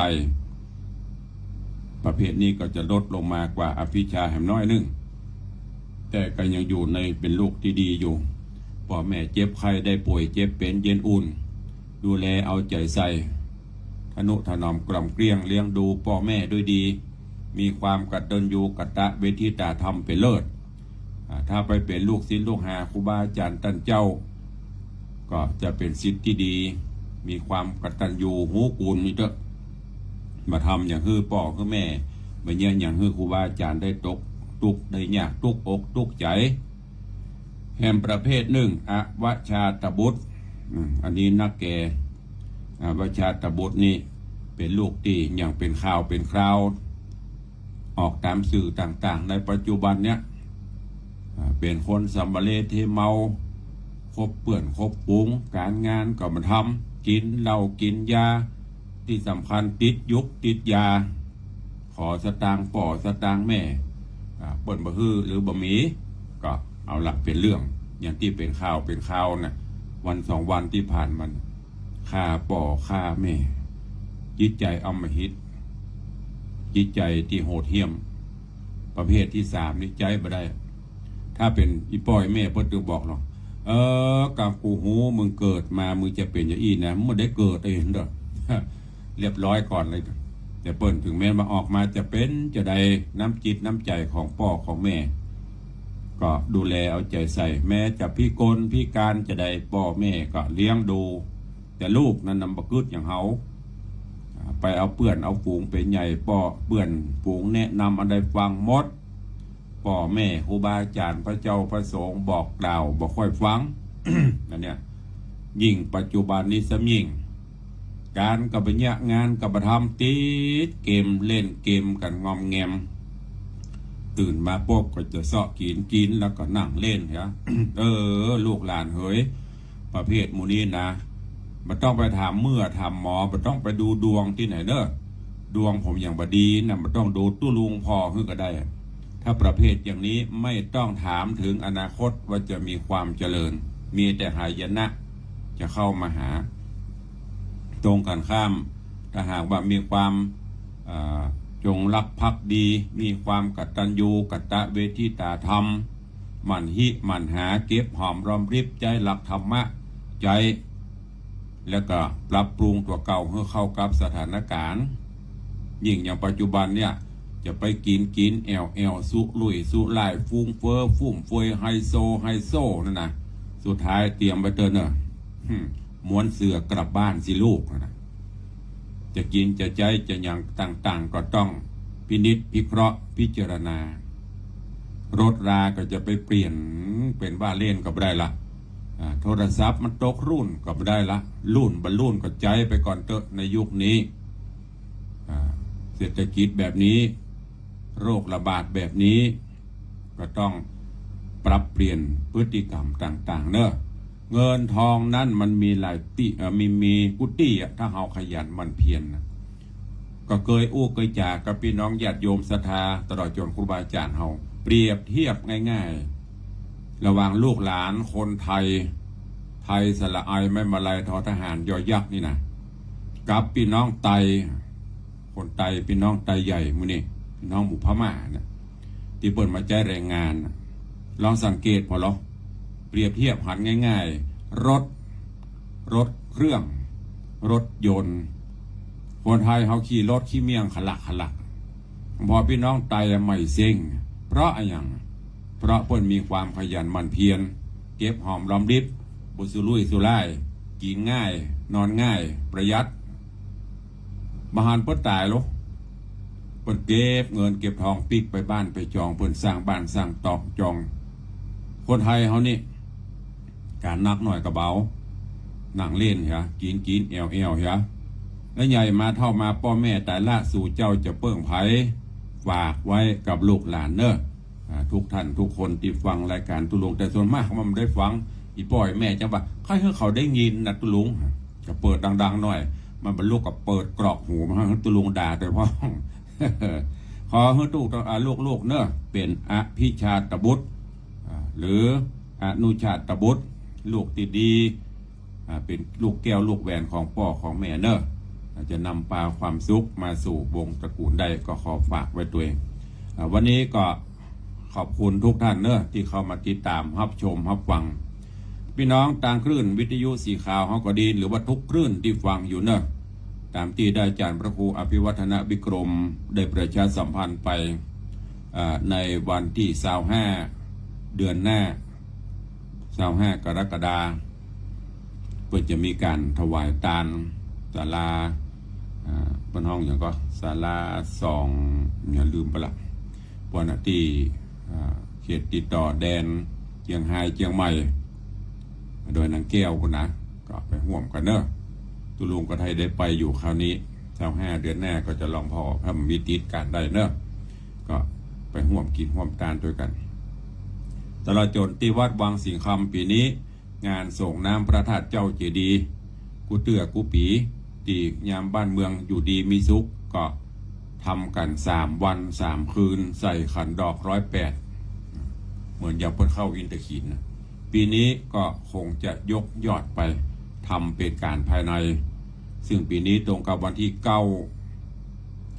ประเภทนี้ก็จะลดลงมากว่าอภิชาแหมน้อยนึ่ง แต่ก็ยังอยู่ในเป๋นลูกตี้ดีอยู่ ป้อแม่เจ็บไข้ได้ป่วย เจ็บเป๋นเย็นอุ่น ดูแลเอาใจ๋ใส่ ทะนุถนอมกล่อมเกลี้ยง เลี้ยงดูป้อแม่ด้วยดี มีความกตัญญูกตเวทิตาธรรมเป๋นเลิศ อ่า ถ้าไปเป๋นลูกศิษย์ลูกหาครูบาอาจ๋ารย์ต้านเจ้า ก็จะเป๋นศิษย์ตี้ดี มีความกตัญญูฮู้กูณนี่เต๊อะ บ่ทำหยังหื้อป้อหื้อแม่ บ่เยียะหยังหื้อครูบาอาจ๋ารย์ได้ตกตุ๊กข์ได้ยาก ตุ๊กข์อกตุ๊กข์ใจ๋ แหมประเภทนึ่ง อวชาตบุตร อืม อันนี้นักแก่ อวชาตบุตรนี่เป๋นลูกตี้ยังเป๋นข่าวเป๋นคราว ออกต๋ามสื่อต่างๆ ในปัจจุบันเนี้ย อ่า เป๋นคนสำมะเลเทเมา คบเปื้อนคบฝูง ก๋านงานก็บ่ทำ กิ๋นเหล้ากิ๋นยา ตี้สำคัญติดยุกติดยา ขอสตางค์ป้อสตางค์แม่ อ่า เปิ้นบ่หื้อหรือบ่มี ก็เอาละเป๋นเรื่อง อย่างตี้เป๋นข่าวเป๋นคราวน่ะ วันสองวันตี้ผ่านมา ฆ่าป้อฆ่าแม่ จิตใจ๋อำมหิต จิตใจ๋ตี้โหดเหี้ยม ประเภทตี้สามนี่ใจ๊บ่ได้ ถ้าเป๋นอี่ป้ออี่แม่เปิ้นจะบอกหรอก เออ กำกูฮู้มึงเกิดมามึงจะเป๋นอย่างอี้นะ มึงบ่ได้เกิดเองเด้อ เรียบร้อยก่อนเลย แต่เปิ้นเถิงแม้นว่าออกมาจะเป๋นจะใด น้ำจิตน้ำใจ๋ของป้อของแม่ ก็ดูแลเอาใจ๋ใส่ แม้จะพิกลพิก๋านจะใด ป้อแม่ก็เลี้ยงดู แต่ลูกนั้นน่ะบ่กึ๊ดอย่างเฮา อ่า ไปเอาเปื้อนเอาฝูงเป๋นใหญ่ ป้อเปื้อนฝูงแนะนำอันใดฟังหมด ป้อแม่ครูบาอาจ๋ารย์พระเจ้าพระสงฆ์บอกกล่าวบ่ค่อยฟัง อันเนี้ย ยิ่งปัจจุบันนี้ซ้ำยิ่ง ก๋านก็บ่เยียะ งานก็บ่ทำ ติดเกม เล่นเกมกั๋นงอมแงม ตื่นมาปุ๊บก็จะเซาะกิ๋น กิ๋นแล้วก็นั่งเล่นเหีย เออ ลูกหลานเหย ประเภทหมู่นี้นะ บ่ต้องไปถามเมื่อถามหมอ บ่ต้องไปดูดวงตี้ไหนเด้อ ดวงผมยังบ่ดีนะ บ่ต้องดูตุ๊ลุงผ่อหื้อก็ได้ ถ้าประเภทอย่างนี้ไม่ต้องถามถึงอนาคตว่าจะมีความเจริญ มีแต่หายนะจะเข้ามาหา ตรงกันข้าม ถ้าหากว่ามีความ เอ่อ จงรักภักดี มีความกตัญญูกตเวทิตาธรรม หมั่นหิหมั่นหา เก็บหอมรอมริบ ใจ๊หลักธรรมะ ใจ๊ แล้วก็ปรับปรุงตั๋วเก่าหื้อเข้ากับสถานก๋ารณ์ ยิ่งอย่างปัจจุบันเนี่ย จะไปกิ๋นกิ๋นแอ่วแอ่ว สุรุ่ยสุร่าย ฟุ้งเฟ้อฟุ่มเฟือย ไฮโซไฮโซนั่นนะ สุดท้ายเตรียมไว้เต๊อะเน่อ หึ่ม ม้วนเสื่อกลับบ้านสิลูกนะ จะกิ๋นจะใจ๊จะหยังต่างๆ ก็ต้องพินิจพิเคราะห์พิจารณา รถราก็จะไปเปลี่ยนเป๋นว่าเล่นก็บ่ได้ละ อ่า โทรศัพท์มันตกรุ่นก็บ่ได้ละ รุ่นบ่รุ่นก็ใจ๊ไปก่อนเต๊อะในยุคนี้ อ่า เศรษฐกิจแบบนี้ โรคระบาดแบบนี้ ก็ต้องปรับเปลี่ยนพฤติกรรมต่างๆ เน่อ เงินทองนั้นมันมีหลายตี้ เอ่อ มี มีกู้ตี้อะ ถ้าเฮาขยันหมั่นเพียรนะ ก็เกยอู้เกยจ๋ากับปี้น้องญาติโยมศรัทธา ตลอดจ๋นครูบาอาจ๋ารย์เฮา เปรียบเทียบง่ายๆ ระหว่างลูกหลานคนไทย ไทยสระอา ไม้มาลัย ทอทหาร ยอยักษ์นี่นะ กับปี้น้องไต คนไต ปี้น้องไตใหญ่หมู่นี้ ปี้น้องหมู่พม่าเนี่ย ตี้เปิ้นมาใจ๊แรงงานน่ะ ลองสังเกตผ่อลอ เปรียบเทียบหันง่ายๆ รถ รถเครื่อง รถยนต์ คนไทยเฮาขี่รถขี้เมี่ยงขลักขลัก ผ่อปี้น้องไตอะไม่เซ็ง เพราะอะหยัง เพราะเปิ้นมีความขยันหมั่นเพียร เก็บหอมรอมริบ บ่สุรุ่ยสุร่าย กิ๋นง่าย นอนง่าย ประหยัด บ่หันเปิ้นต๋ายลอ เปิ้นเก็บเงินเก็บทองปิ๊กไปบ้านไปจอง เปิ้นสร้างบ้านสร้างตองจอง คนไทยเฮานี่ ก๋านนักหน้อยก็เบา นั่งเล่นเหีย กิ๋นกิ๋นแอ่วแอ่วเหีย แล้วใหญ่มาเฒ่ามาป้อแม่ต๋ายละ สู่เจ้าจะเปิ้งใผ ฝากไว้กับลูกหลานเน่อ อ่า ทุกท่านทุกคนตี้ฟังรายก๋านตุ๊ลุง แต่ส่วนมากมันบ่ได้ฟัง อี่ป้ออี่แม่จังว่า ใค่หื้อเขาได้ยินนะตุ๊ลุง ก็เปิดดังๆ หน้อย มันบ่ลุกก็เปิดกรอกหู มันหื้อตุ๊ลุงด่าโดยพ่อง ขอหื้อตุ๊ก อ่า ลูกๆ เน่อ เป๋นอภิชาตบุตร อ่า หรืออนุชาตบุตร ลูกตี้ดี อ่า เป๋นลูกแก้วลูกแหวนของป้อของแม่เน่อ อาจจะนำปาความสุขมาสู่วงตระกูลได้ ก็ขอฝากไว้ตวย อ่า วันนี้ก็ขอบคุณทุกท่านเน่อ ตี้เข้ามาติดต๋ามฮับชมฮับฟัง ปี้น้องตางคลื่นวิทยุสีขาวเฮาก็ดี หรือว่าทุกคลื่นตี้ฟังอยู่เน่อ ต๋ามตี้ได้อาจ๋ารย์พระครูอภิวัฒนวิกรมได้ประชาสัมพันธ์ไป อ่า ในวันตี้ซาวห้า เดือนหน้า ซาวห้า กรกฎาคม เปิ้นจะมีก๋านถวายตานศาลา อ่า เปิ้นฮ้องหยังก็ ศาลาสอง เหีย ลืมไปละ บ่อนตี้ อ่า เขตติดต่อแดนเจียงฮายเจียงใหม่ ดอยนางแก้วปู้นนะ ก็ไปฮ่วมกั๋นเน่อ ตุ๊ลุงก็ได้ ได้ไปอยู่คราวนี้ ซาวห้า เดือนหน้าก็จะลองผ่อ ถ้ามันมีติดก๋านได้เน่อ ก็ไปฮ่วมกิ๋นฮ่วมตานตวยกั๋น ตลอดจ๋นตี้วัดวังสิงห์คำปี๋นี้ งานส่งน้ำพระธาตุเจ้าเจดีย์ กู้เตื้อกู้ปี๋ ตี้ยามบ้านเมืองอยู่ดีมีสุข ก็ทำกั๋นสามวันสามคืน ใส่ขันดอกร้อยแปด เหมือนอย่างเปิ้นเข้าอินทขีฬนะ ปี๋นี้ก็คงจะยกยอดไปทำเป๋นก๋านภายใน ซึ่งปี๋นี้ตรงกับวันตี้เก้า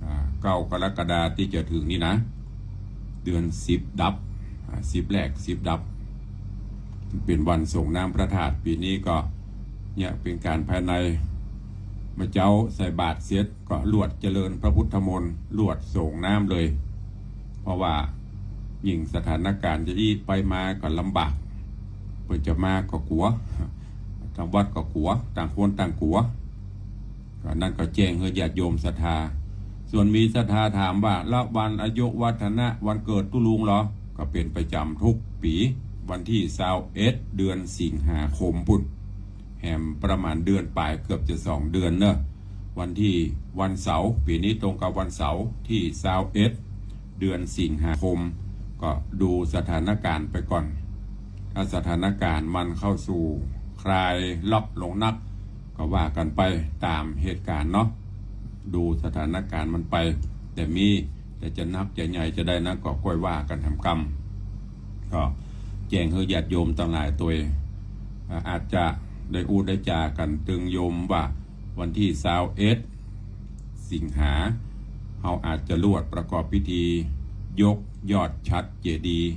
อ่า เก้ากรกฎาคมตี้จะเถิงนี่นะ เดือนสิบดับ อ่า สิบแรก สิบดับ เป๋นวันส่งน้ำพระธาตุ ปี๋นี้ก็เนี่ยเป๋นก๋านภายใน เมื่อเจ๊าใส่บาตรเสร็จก็ลวดเจริญพระพุทธมนต์ ลวดส่งน้ำเลย เพราะว่ายิ่งสถานก๋ารณ์จะอี้ไปมาก็ลำบาก เปิ้นจะมาก็กั๋ว ตางวัดก็กั๋ว ต่างคนต่างกั๋ว ก็นั่นก็แจ้งหื้อญาติโยมศรัทธา ส่วนมีศรัทธาถามว่า ละวันอายุวัฒนะวันเกิดตุ๊ลุงเหรอ ก็เป๋นประจ๋ำทุกปี๋ วันตี้ซาวเอ็ด เดือนสิงหาคมปู้น แหมประมาณเดือนป๋าย เกือบจะสองเดือนเน่อ วันตี้ วันเสาร์ ปี๋นี้ตรงกับวันเสาร์ตี้ซาวเอ็ด เดือนสิงหาคม ก็ดูสถานก๋ารณ์ไปก่อน ถ้าสถานก๋ารณ์มันเข้าสู่คลายล็อกลงนัก ก็ว่ากั๋นไปต๋ามเหตุก๋ารณ์เนาะ ดูสถานก๋ารณ์มันไป แต่มี แต่จะนักจะใหญ่จะใดนั้นก็ก้อยว่ากั๋นแหมกำ ก็แจ้งหื้อญาติโยมตังหลายตวย อ่า อาจจะได้อู้ได้จ๋ากั๋นตึงโยมว่าวันตี้ซาวเอ็ดสิงหา เฮาอาจจะลวดประกอบพิธียกยอดฉัตรเจดีย์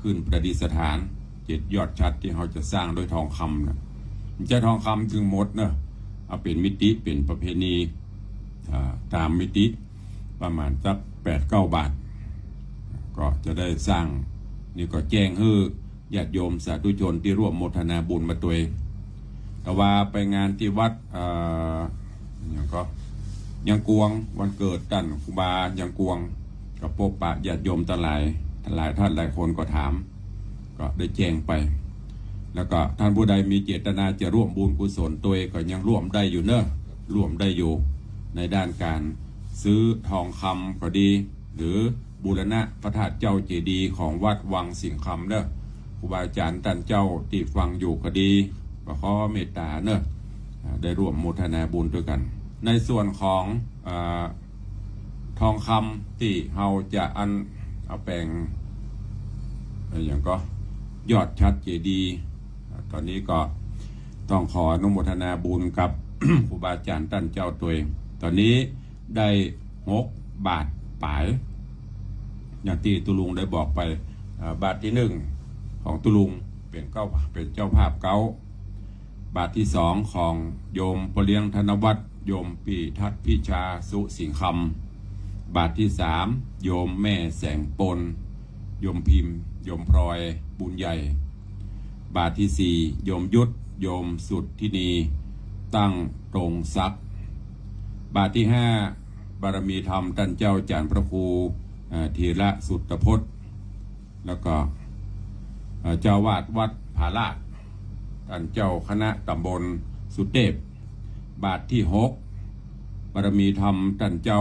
ขึ้นประดิษฐาน เจดีย์ยอดฉัตรตี้เฮาจะสร้างโดยทองคำน่ะ บ่ใจ้ทองคำตึงหมดเนาะ เอาเป๋นมิติ เป๋นประเพณี อ่า ต๋ามมิติ ประมาณสักแปดเก้าบาท ก็จะได้สร้าง นี่ก็แจ้งหื้อญาติโยมสาธุชนตี้ร่วมโมทนาบุญมาตวย แต่ว่าไปงานตี้วัด เอ่อ หยังก็ ยังกวง วันเกิดต้านครูบายังกวง ก็ปะปะญาติโยมตังหลาย หลายต้านหลายคนก็ถาม ก็ได้แจ้งไป แล้วก็ต้านผู้ใดมีเจตนาจะร่วมบุญกุศลตวยก็ยังร่วมได้อยู่เนาะ ร่วมได้อยู่ในด้านก๋านซื้อทองคำก็ดี หรือบูรณะพระธาตุเจ้าเจดีย์ของวัดวังสิงห์คำเนาะ ครูบาอาจ๋ารย์ต้านเจ้าตี้ฟังอยู่ก็ดี ก็ขอเมตต๋าเนาะ อ่า ได้ร่วมโมทนาบุญตวยกั๋น ในส่วนของ อ่า ทองคำตี้เฮาจะอันเอาแป๋ง เอ่อ หยังก็ ยอดฉัตรเจดีย์ อ่า ต๋อนนี้ก็ต้องขออนุโมทนาบุญกับ ครูบาอาจ๋ารย์ต้านเจ้าตวย ต๋อนนี้ได้หกบาทป๋าย อย่างตี้ตุ๊ลุงได้บอกไป อ่า บาทตี้นึ่งของตุ๊ลุงเป๋นเก้า เป๋นเจ้าภาพเก๊า บาทตี้สองของโยมป้อเลี้ยงธนวัฒน์ โยมปีทัศน์พิชาสุสิงห์คำ บาทตี้สามโยมแม่แสงปน โยมพิมพ์ โยมพลอย บุญใหญ่ บาทตี้สี่โยมยุทธ โยมสุทธินี ตั้งตรงทรัพย์ บาทตี้ห้าบารมีธรรมต้านเจ้าอาจ๋ารย์พระครู เอ่อ ธีระสุตตพจน์ แล้วก็ เอ่อ เจ้าอาวาสวัดผาลาด ต้านเจ้าคณะตำบลสุเทพ บาทตี้หก บารมีธรรมต้านเจ้า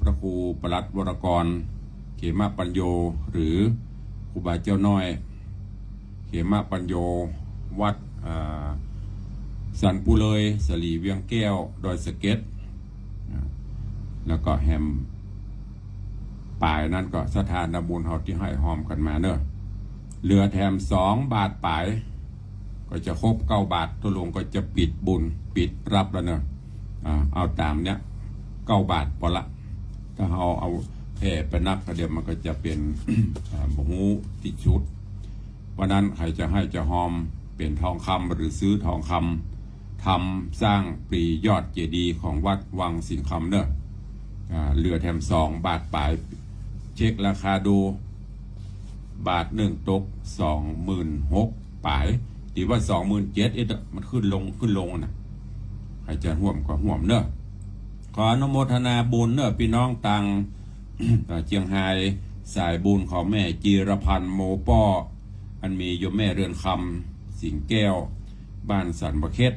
พระครูปลัดวรกร เขมปัญโญ หรือครูบาเจ้าน้อย เขมปัญโญ วัด เอ่อ สันปูเลย สลีเวียงแก้ว ดอยสะเก็ด อ่า แล้วก็แหม ป๋ายนั้นก็ศรัทธาญาติบุญเฮาตี้หื้อฮอมกั๋นมาเนาะ เหลือแถมสองบาทป๋าย ก็จะครบเก้าบาท ตุ๊ลุงก็จะปิดบุญ ปิดฮับแล้วเนาะ อ่า เอาต๋ามเนี้ย เก้าบาทปอละ ถ้าเฮาเอาแผ่ไปนักก็เดี๋ยวมันก็จะเป๋น อ่า บ่ฮู้ตี้สุด เพราะนั้นใผจะหื้อจะฮอมเป๋นทองคำหรือซื้อทองคำ ทำสร้างปลียอดเจดีย์ของวัดวังสิงห์คำเนาะ อ่า เหลือแถมสองบาทป๋าย เช็คราคาดู บาทนึ่งตกสองหมื่นหกป๋าย ตี้ว่าสองหมื่นเจ็ด เอ๊ะ มันขึ้นลง ขึ้นลงน่ะ ใผจะฮ่วมก็ฮ่วมเนาะ ขออนุโมทนาบุญเนาะ ปี้น้องตาง อ่า เจียงฮาย สายบุญของแม่จีรพันธ์โมป้อ อันมีโยมแม่เรือนคำ สิงห์แก้ว บ้านสันป่าเข็ด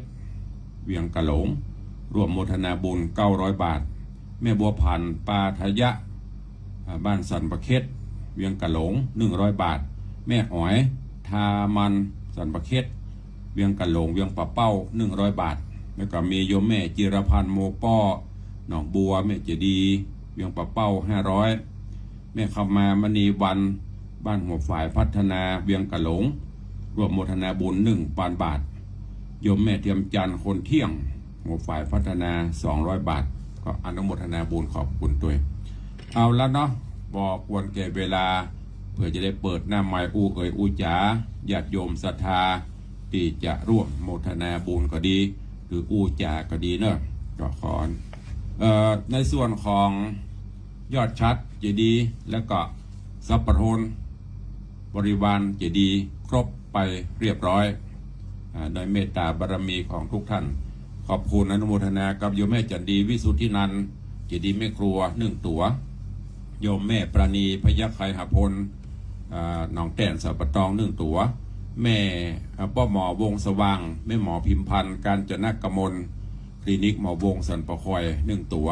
เวียงก๋าหลง ร่วมโมทนาบุญเก้าร้อยบาท แม่บัวผัน ปาทะยะ อ่า บ้านสันป่าเข็ด เวียงก๋าหลง หนึ่งร้อยบาท แม่อ๋อย ทามัน สันป่าเข็ด เวียงก๋าหลง เวียงป่าเป้า หนึ่งร้อยบาท แล้วก็มีโยมแม่จีรพันธ์โมป้อ หนองบัว แม่เจดีย์ เวียงป่าเป้า ห้าร้อย แม่คำมามณีวรรณ บ้านหัวฝายพัฒนา เวียงก๋าหลง ร่วมโมทนาบุญ หนึ่งพันบาท โยมแม่เทียมจันทร์ คนเที่ยง หัวฝายพัฒนา สองร้อยบาท ก็อนุโมทนาบุญขอบคุณตวย เอาละเนาะ บ่กวนแก่เวลา เปื้อจะได้เปิดหน้าไมค์อู้เอ่ยอู้จ๋า ญาติโยมศรัทธาตี้จะร่วมโมทนาบุญก็ดี หรืออู้จ๋าก็ดีเนาะ ก็ขอ เอ่อ ในส่วนของยอดฉัตรเจดีย์ แล้วก็สัพพะโทน บริวารเจดีย์ครบไปเรียบร้อย อ่า โดยเมตตาบารมีของทุกท่าน ขอบคุณอนุโมทนากับโยมแม่จันดีวิสุทธินันท์ เจดีย์แม่ครัวหนึ่งตั๋ว โยมแม่ปราณีพยัคฆ์ไคหพล อ่า หนองแต้นสันป่าตองหนึ่งตั๋ว แม่ อ่า ป้อหมอวงศ์สว่าง แม่หมอพิมพันธ์ กาญจนกมล คลินิกหมอวงศ์สันป่าคอยหนึ่งตั๋ว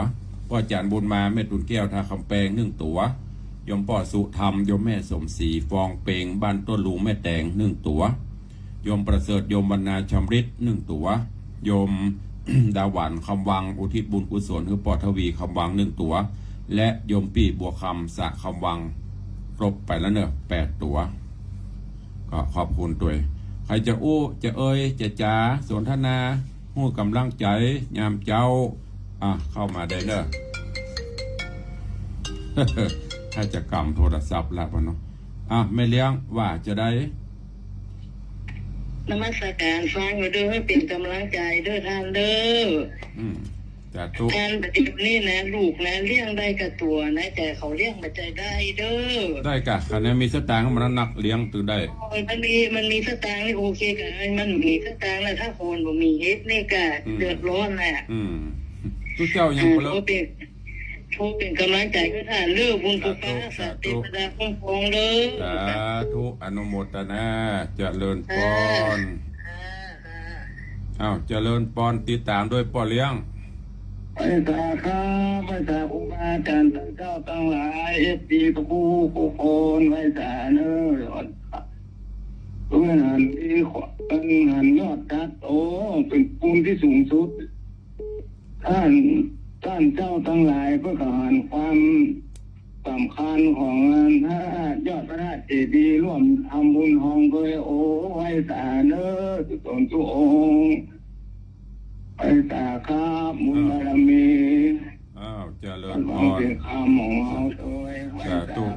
ป้อจ๋ารย์บุญมา แม่ตูนแก้วท่าคำแปงหนึ่งตั๋ว โยมป้อสุธรรม โยมแม่สมศรี ฟองเปง บ้านต้นลุงแม่แตงหนึ่งตั๋ว โยมประเสริฐ โยมวรรณาชำริดหนึ่งตั๋ว โยม ดาหวันคำวัง อุทิศบุญกุศลหื้อป้อทวีคำวังหนึ่งตั๋ว และโยมปี้บัวคำ สระคำวัง ครบไปแล้วเนอะ แปดตั๋ว ก็ขอบคุณตวย ใผจะอู้ จะเอ่ย จะจ๋า สนทนา หื้อกำลังใจ๋ ยามเจ๊า อ่ะ เข้ามาได้เนอะ ถ้าจะกำโทรศัพท์ละปะเนาะ อ่ะ แม่เลี้ยง ว่าจะใด นมัสการฟังอยู่เด้อ หื้อเป๋นกำลังใจ๋เด้อต้านเด้อ อืม สาธุ ต้าน ปัจจุบันนี้นะ ลูกนะ เลี้ยงได้ก้าตั๋วนะ แต่เขาเลี้ยงบ่ใจ้ได้เด้อ ได้ก้า คันยังมีสตางค์ มันนักเลี้ยงตึงได้ โอ้ย มันมี มันมีสตางค์นี่โอเคก้า มันมีสตางค์นะ ถ้าคนบ่มีเฮ็ดนี่ก้า อืม เดือดร้อนน่ะ อืม ตุ๊เจ้ายัง อ่า บ่เลิก ก็เป๋น โทษเป๋นกำลังใจ๋หื้อต้านเด้อ บุญคุณพระ สาธุ รักษาเตวดาคุ้มครองเด้อ สาธุ อนุโมทนา เจริญปอน ค่ะ ค่ะ อ้าว เจริญปอน ติดต๋ามตวยป้อเลี้ยง ไหว้สาครับ ไหว้สาครูบาอาจ๋ารย์ต้านเจ้าตังหลาย เอฟซี กู้ๆ คน ไหว้สาเน่อ เปื้อนหันตี้ขวา เปื้อนหันยอดจัด โอ้ เป๋นบุญตี้สูงสุด ต้าน ต้านเจ้าตังหลายเปิ้นก็หันความสำคัญของพระธาตุ ยอดพระธาตุเจดีย์ ร่วมทำบุญฮองเกย โอ้ ไหว้สาเน่อ สุตนสุองค์ ไหว้สาครับ บุญบารมี อ้าว เจริญปอน เป๋นคำของเฮาตวย ไหว้สาครับ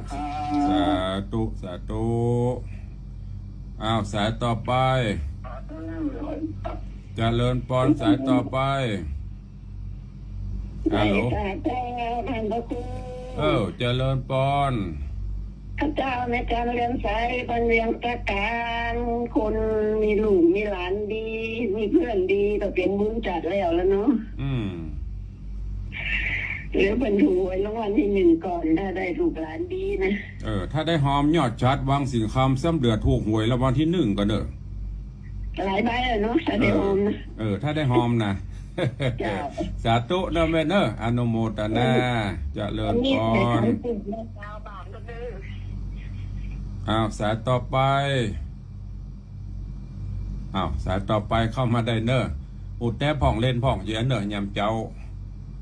สาธุ สาธุ สาธุ อ้าว สายต่อไป เจริญปอน สายต่อไป ฮัลโหล ไหว้สาเจ้า ต้านพระครู เออ เจริญปอน ข้าเจ้าแม่จันเรืองใส บ้านเวียงตะกาน คนมีลูกมีหลานดี มีเปื้อนดี ก็เป๋นบุญจัดแล้วละเนาะ อืม แล้วเปิ้นถูกหวยรางวัลตี้นึ่งก่อน ถ้าได้ลูกหลานดีนะ เออ ถ้าได้ฮอมยอดจัด วังสิงห์คำ ซ้ำเหลือถูกหวยรางวัลตี้นึ่งก่อนเน่อ หลายใบอะเนาะ ถ้าได้ฮอมนะ เออ เออ ถ้าได้ฮอมนะ เจ้า สาธุเน่อแม่เน่อ อนุโมทนา เออ เจริญปอน อันนี้เป๋นของกลุ่มแม่ชาวบ้านก็เด้อ อ้าว สายต่อไป อ้าว สายต่อไปเข้ามาได้เน่อ อุดแต๊พ่องเล่นพ่องเยียะเน่อ ยามเจ๊า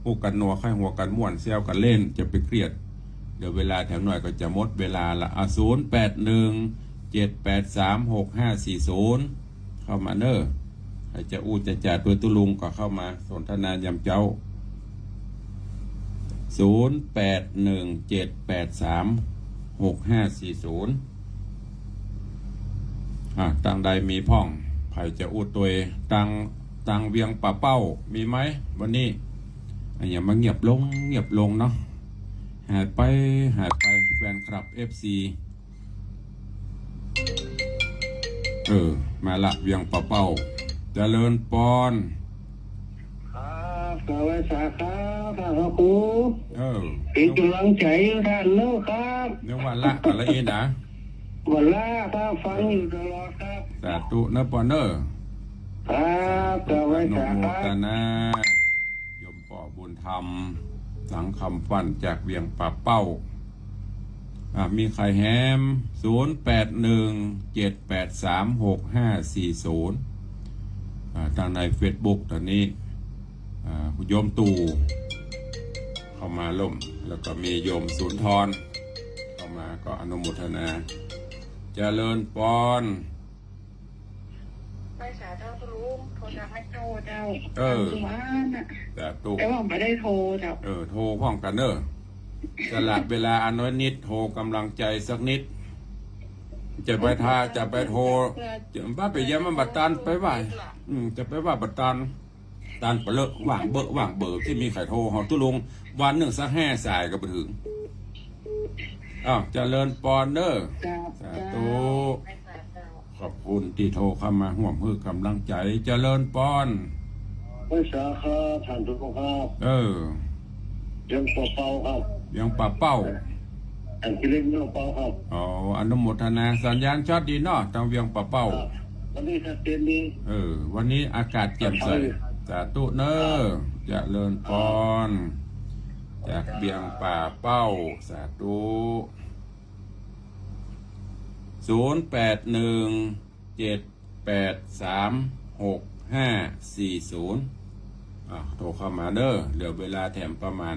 อู้กั๋นนัว ใค่หัวกั๋นม่วน แซวกั๋นเล่น จะไปเครียด เดี๋ยวเวลาแถมหน่อยก็จะหมดเวลาละ อ่ะ ศูนย์แปดหนึ่ง เจ็ดแปดสาม หกห้าสี่ศูนย์ เข้ามาเน่อ ใผจะอู้จะจ๋าตวยตุ๊ลุงก็เข้ามาสนทนายามเจ๊า ศูนย์แปดหนึ่งเจ็ดแปดสามหกห้าสี่ศูนย์ อ่ะ ตังใดมีพ่อง ใผจะอู้ตวย ตัง ตังเวียงป่าเป้า มีไหม วันนี้ อ่ะ อย่างมาเงียบลง เงียบลงเนาะ หายไป หายไป แฟนคลับ เอฟซี เออ มาละ เวียงป่าเป้า เจริญปอน ครับ กราบไหว้สาครับ ท่านพระครู เออ เป๋นก๋ำลังใจ๋หื้อต้านเน่อครับ นึกว่าละกั๋นละอี้นะ บ่ละครับ ฟังอยู่ตลอดครับ สาธุเน่อปอนเน่อ ครับ กราบไหว้สาครับ อนุโมทนา โยมป้อบุญธรรม สังคำฟั่น จากเวียงป่าเป้า อ่ะ มีใผแหม ศูนย์แปดหนึ่งเจ็ดแปดสามหกห้าสี่ศูนย์ อ่ะ ตังในเฟซบุ๊กต๋อนนี้ อ่ะ โยมตู่ เข้ามาร่วม แล้วก็มีโยมสุนทร เข้ามาก็อนุโมทนา เจริญปอน ไหว้สาเจ้าตุ๊ลุง โทรจะหื้อโทรเจ้า เออ วันสุวรรณน่ะ สาธุ แต่ว่าบ่ได้โทรเจ้า เออ โทรพ่องกั๋นเน่อ สละเวลาอันน้อยนิด โทรก๋ำลังใจ๋สักนิด จะไปทา จะไปโทร จะว่าไปเยี่ยมมันบ่ตัน ไปว่า อืม จะไปว่าบ่ตัน ตันไปเลอะ ว่างเบอะ ว่างเบอ ตี้มีใผโทร เฮาตุ๊ลุง วันนึ่งสักห้าสายก็บ่เถิง อ้าว เจริญปอนเน่อ เจ้า สาธุ เจ้า ขอบคุณตี้โทรเข้ามาฮ่วมหื้อก๋ำลังใจ๋ เจริญปอน ไหว้สาครับ ท่านตุ๊ลุงครับ เออ เวียงป่าเป้าครับ เวียงป่าเป้า อันตี้เรียกเวียงป่าเป้าครับ อ๋อ อนุโมทนา สัญญาณชัดดีเนาะ ตังเวียงป่าเป้า ครับ วันนี้ชัดเจนดี เออ วันนี้อากาศแจ่มใส ครับ สาธุเน่อ ครับ เจริญปอน ครับ จากเวียงป่าเป้า สาธุ ศูนย์แปดหนึ่งเจ็ดแปดสามหกห้าสี่ศูนย์ อ่ะ โทรเข้ามาเน่อ เหลือเวลาแถมประมาณ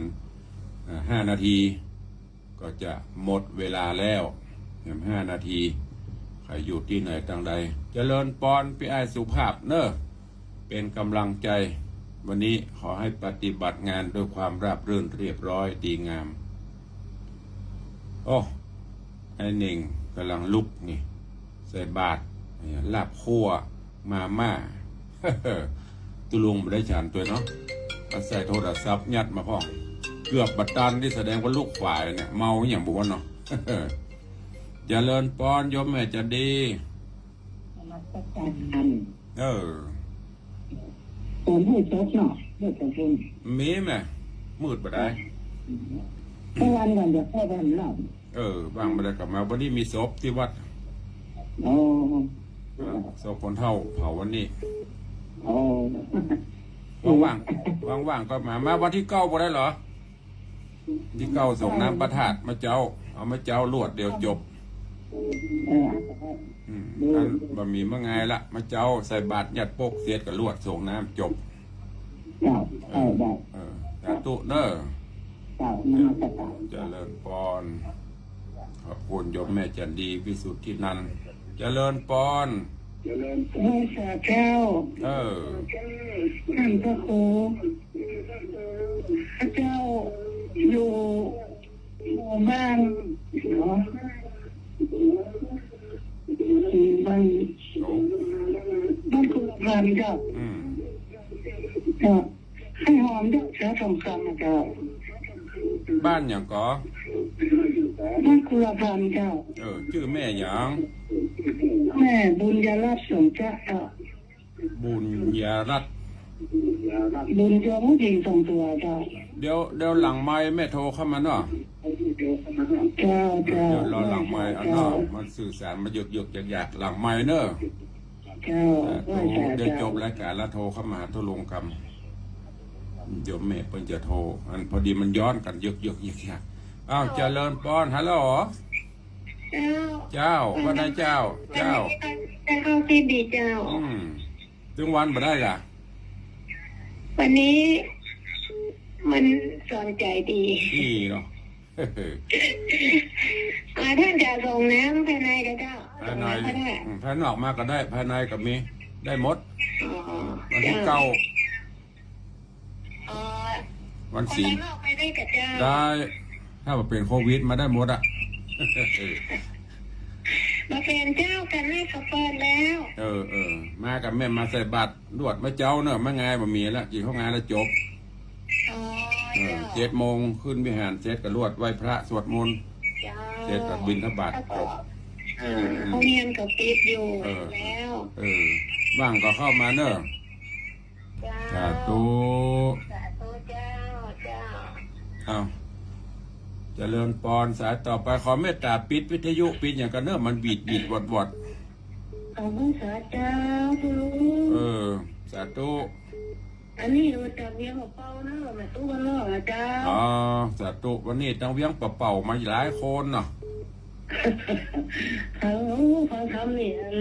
อ่า ห้านาทีก็จะหมดเวลาแล้ว แหม ห้านาที ใผอยู่ตี้ไหนตังใด เจริญปอนพี่อ้ายสุภาพเน่อ เป๋นก๋ำลังใจ๋ วันนี้ขอหื้อปฏิบัติงานด้วยความราบรื่นเรียบร้อยดีงาม โอ้ ไอ้เหน่งก่ำลังลุกนี่ ใส่บาตร ลาบคั่ว มาม่า ตุ๊ลุงบ่ได้ฉันตวยเนาะ ก็ใส่โทรศัพท์ยัดมาพ่อง เกือบบ่ตัน นี่แสดงว่าลุกขวายเนี่ย เมาอะหยังบ่ฮู้เนาะ เจริญปอนโยมแม่จันดี นมัสการ เออ ตอนหื้อศพเนาะ เมื่อตอนคืน มีแหม มืดบ่ได้ เมื่อวานก่อนจะเข้าบ้านเรา เออ ว่างบ่ได้ก็มา วันนี้มีศพตี้วัด อ๋อ ศพคนเฒ่าเผาวันนี้ อ๋อ ว่างๆ ว่างๆ ก็มา มาวันตี้เก้าบ่ได้เหรอ ตี้เก้าส่งน้ำพระธาตุ มาเจ๊า เอามาเจ๊าลวดเดียวจบ เออ อืม อันบ่มีมาไงละ มาเจ๊าใส่บาตรยัดปกเสียดก็ลวดส่งน้ำจบ เจ้า เออ ได้ เออ สาธุเน่อ เจ้า นมัสการ เจริญปอน ขอบคุณโยมแม่จันดี วิสุทธินันท์ เจริญปอน เออ สาธุเจ้า เออ ท่านพระครู พระเจ้าอยู่หมู่บ้านเนาะ บ้าน โอ้ บ้านกุลพันธ์เจ้า อืม เจ้า ไอ้หอมเจ้า เสือทองคำอะเจ้า บ้านหยังก่อ บ้านกุลพันธ์เจ้า เออ จื้อแม่หยัง แม่บุญยรัตน์สมจะเจ้า บุญยรัตน์ บุญยงผู้หญิงสองตัวเจ้า เดี๋ยว เดี๋ยวหลังไมค์แม่โทรเข้ามาเนาะ เจ้า เจ้า เดี๋ยวรอหลังไมค์เอาเนาะ เจ้า มาสื่อสารมาหยกๆ หยากๆ หลังไมค์เน่อ เจ้า เออ ไหว้สา เดี๋ยวจบรายการแล้วโทรเข้ามาหาตุ๊ลุงกำ เดี๋ยวแม่เปิ้นจะโทร อันพอดีมันย้อนกั๋นหยกๆ หยากๆ อ้าว เจ้า เจริญปอน ฮัลโหล เจ้า เจ้า ว่าไงเจ้า เจ้า เจ้า เข้าที่ดีเจ้า อืม ตึงวันบ่ได้ก่ะ วันนี้มันสอนใจ๋ดี นี่เนาะ อ่า ท่านจะส่งน้ำภายในก็เจ้า ภายใน ส่งน้ำก็ได้ อืม ภายนอกมาก็ได้ ภายในก็มี ได้หมด อ๋อ วันตี้ เจ้า เก้า อ๋อ วันศีล คนข้างนอกไปได้กับเจ้า ได้ ถ้าบ่เป๋นโควิดมาได้หมดอะ บ่เป๋นเจ้า กั๋นแรกก็เปิดแล้ว เออ เออ มากับแม่มาใส่บาตรลวดมาเจ๊าเน่อ มาไงบ่มีละ กิ๋นข้าวงายแล้วจบ อ๋อ เออ เจ้า เจ็ดโมงขึ้นวิหารเสร็จก็ลวดไหว้พระสวดมนต์ เจ้า เสร็จก็บิณฑบาต แล้วก็ จบ อ่า อืม โฮงเฮียนก็ปิดอยู่ เออ แล้ว เออ ว่างก็เข้ามาเน่อ เจ้า สาธุ สาธุเจ้า เจ้า อ้าว เจริญปอน สายต่อไป ขอเมตตาปิดวิทยุ ปิดหยังก่อนเน่อ มันหวีดหวีดวอดวอด ขอบคุณสาเจ้า เออ สาธุ อันนี้เราจะเลี้ยงของเปาเน่อ แม่ตู้วันเน่อ เจ้า อ๋อ สาธุ วันนี้ตังเวียงปะเป่ามาหลายคนเนาะ เขา เขาทำนี่ อัน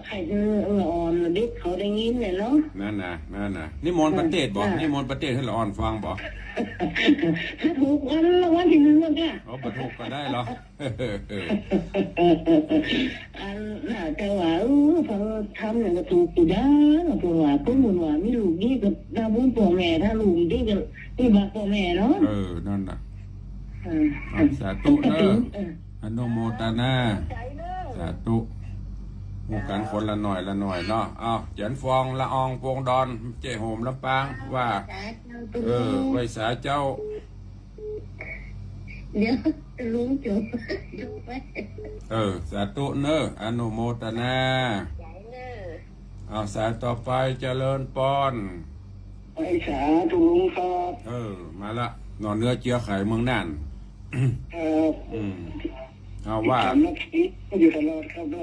ใค่หื้อละอ่อนเด็กเขาได้ยินเนี่ยเนาะ นั่นน่ะ นั่นน่ะ นิมนต์ประเทศบ่ อ่า นิมนต์ประเทศหื้อละอ่อนฟังบ่ ถูกวันละวันตี้นึ่งแล้วจ้ะ อ๋อ บ่ถูกก็ได้เหรอ อันน่ะ แต่ว่า เออ เขาทำเนี่ยก็ถูกอยู่ด้า เพราะว่า เปิ้นว่ามีลูกดีก็ได้บุญพ่อแม่ ถ้าลูกดีก็ได้บาปพ่อแม่เนาะ เออ นั่นน่ะ เออ อ่ะ สาธุเด้อ เออ อนุโมทนา สาธุ ฮู้กั๋นคนละหน่อยละหน่อยเนาะ อ้าว เจียรฟอง ละออง ปงดอน เจ๊โฮม ลำปาง ว่า สาธุ เออ ไหว้สาเจ้า เดี๋ยวลุงจบ จบไป เออ สาธุเน่อ อนุโมทนา เอาสายต่อไป เจริญปอน ไหว้สาตุ๊ลุงครับ เออ มาละ หน่อเนื้อเจือไข่เมืองน่าน ครับ อืม เอาว่า สามนาทีก็อยู่ตลอดครับ เรา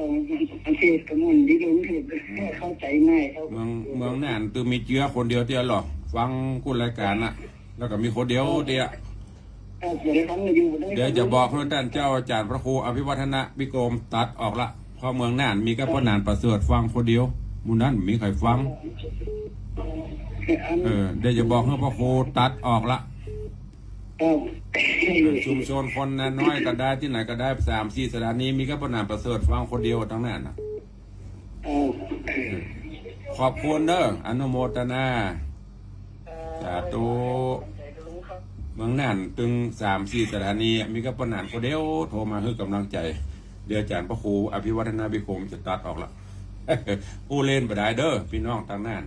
ประเทศกระมวลวิรุณเทพ อืม เข้าใจง่ายครับ เมือง เมืองน่านตึงมีเจือคนเดียวเตี้ยหรอ ฟังกู้รายการน่ะ แล้วก็มีคนเดียวเตี้ย ครับ เดี๋ยวได้ฟังอยู่ เดี๋ยวจะบอกหื้อต้านเจ้าอาจ๋ารย์พระครูอภิวัฒนวิกรมตัดออกละ เพราะเมืองน่านมีก้าพ่อหนานประเสริฐฟังคนเดียว หมู่นั้นบ่มีใผฟัง อัน เออ เดี๋ยวจะบอกหื้อพระครูตัดออกละ ครับ ชุมชนคนน้อยก็ได้ ตี้ไหนก็ได้ สามสี่สถานี มีก้าป้อหนานประเสริฐฟังคนเดียวตังนั้นน่ะ ครับ ขอบคุณเด้อ อนุโมทนา สาธุ เมืองน่านตึงสามสี่สถานี มีก้าป้อหนานคนเดียวโทรมาหื้อก๋ำลังใจ๋ เดี๋ยวอาจ๋ารย์พระครูอภิวัฒนาภิคมจะตัดออกละ อู้เล่นบ่ได้เด้อ ปี้น้องตังนั้น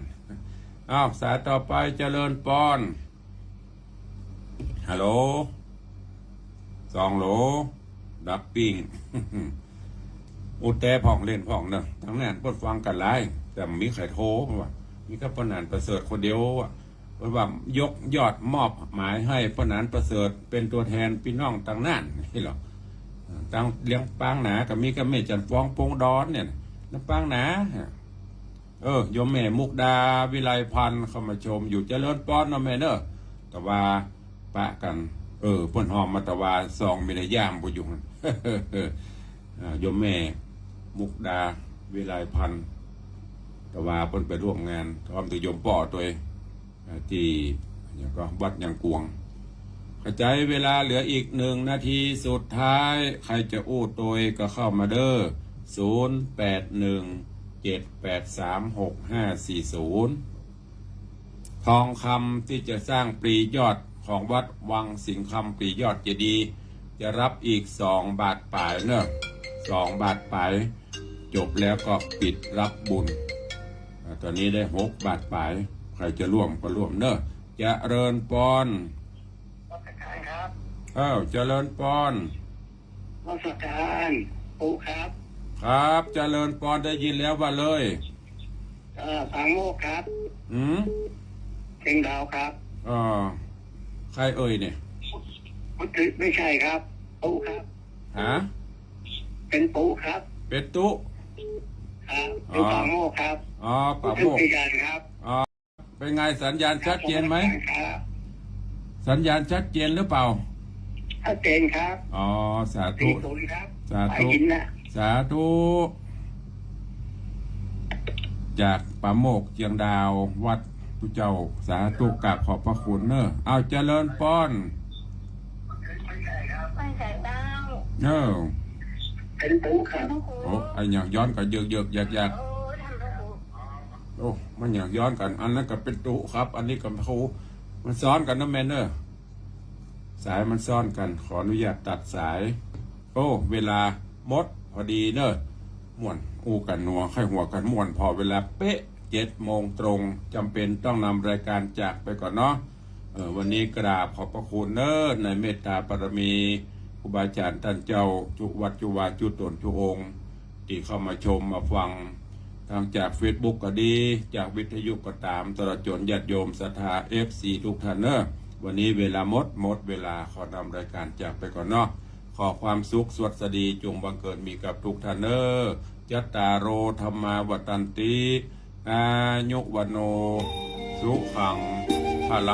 อ้าว สายต่อไป เจริญปอน ฮัลโหล สองโหล ดับปิ้ง อู้แต๊พ่องเล่นพ่องเนาะ ตังนั้นเปิ้นฟังกั๋นหลาย แต่บ่มีใผโทร เปิ้นว่า มีก้าป้อหนานประเสริฐคนเดียวอะ เปิ้นว่ายกยอดมอบหมายหื้อป้อหนานประเสริฐเป๋นตั๋วแทนปี้น้องตังนั้น นี่เหรอ ตังเลียงปางหนาก็มีก้าแม่จั๋นทร์ฟอง ปงดอนเนี่ย ลำปางหนา เออ โยมแม่มุกดา วิไลพันธ์ เข้ามาชมอยู่ เจริญปอนเนาะแม่เนาะ ตะวาปะกั๋น เออ เปิ้นฮ้อมมาตะวาซองมีในย่ามปู้อยู่ อ่า โยมแม่มุกดา วิไลพันธ์ ตะวาเปิ้นไปร่วมงาน พร้อมตึงโยมป้อตวย อ่า ตี้ หยังก่อ วัดยางกวง ขะจายเวลาเหลืออีกหนึ่งนาทีสุดท้าย ใผจะอู้ตวยก็เข้ามาเด้อ ศูนย์แปดหนึ่ง เจ็ดแปดสาม หกห้าสี่ศูนย์ ทองคำตี้จะสร้างปลียอดของวัดวังสิงห์คำปลียอดเจดีย์ จะฮับอีกสองบาทป๋ายเนาะ สองบาทป๋าย จบแล้วก็ปิดฮับบุญ อ่า ต๋อนนี้ได้หกบาทป๋าย ใผจะร่วมก็ร่วมเนาะ เจริญปอน นมัสก๋ารครับ อ้าว เจริญปอน นมัสก๋าร ปู่ครับ ครับ เจริญปอน ได้ยินแล้วว่าเลย เอ่อ ปางโมกข์ครับ หืม เชียงดาวครับ อ่า ใผเอ่ยเนี่ย ไม่ใช่ครับ ปู่ครับ ฮะ เป๋นปู่ครับ เป๋นตุ๊ ครับ เป๋น อ๋อ ปางโมกข์ครับ อ๋อ ปางโมกข์ อุทธิพยานครับ อ๋อ เป๋นไง สัญญาณชัดเจนไหม ครับ สัญญาณชัดเจนหรือเปล่า ชัดเจนครับ อ๋อ สาธุ สี่ศูนย์ครับ สาธุ ได้ยินนะ สาธุ จากปางโมกข์เชียงดาว วัดปู่เจ้า สาธุ กราบขอบพระคุณเนอะ เอา เจริญปอน ไหว้สาเจ้า เออ เป๋นปู่ครับ โอ้ ไอ้หยังย้อนกั๋นเยิกๆ ยากๆ โอ้ มันหยังย้อนกั๋น อันนั้นก็เป๋นตุ๊ครับ อันนี้ก็ครู มันซ้อนกั๋นเนาะแม่เนาะ สายมันซ้อนกั๋น ขออนุญาตตัดสาย โอ้ เวลาหมดพอดีเนาะ ม่วนอู้กั๋นนัว ใค่หัวกั๋นม่วน ผ่อเวลาเป๊ะ เจ็ดโมงตรง จ๋ำเป๋นต้องนำรายก๋านจากไปก่อนเนาะ เออ วันนี้กราบขอบพระคุณเนอะ ในเมตตาบารมี ครูบาอาจ๋ารย์ต้านเจ้า จุวัดจุวา จุต๋นจุองค์ ตี้เข้ามาชมมาฟัง ทางจากเฟซบุ๊กก็ดี จากวิทยุก็ต๋าม ตลอดจ๋นญาติโยมศรัทธา เอฟซี ทุกท่านเนอะ วันนี้เวลาหมด หมดเวลา ขอนำรายก๋านจากไปก่อนเนาะ ขอความสุขสวัสดีจงบังเกิดมีกับทุกท่านเนอะ จัตตาโร ธัมมา วัฑฒันติ อายุ วัณโณ สุขัง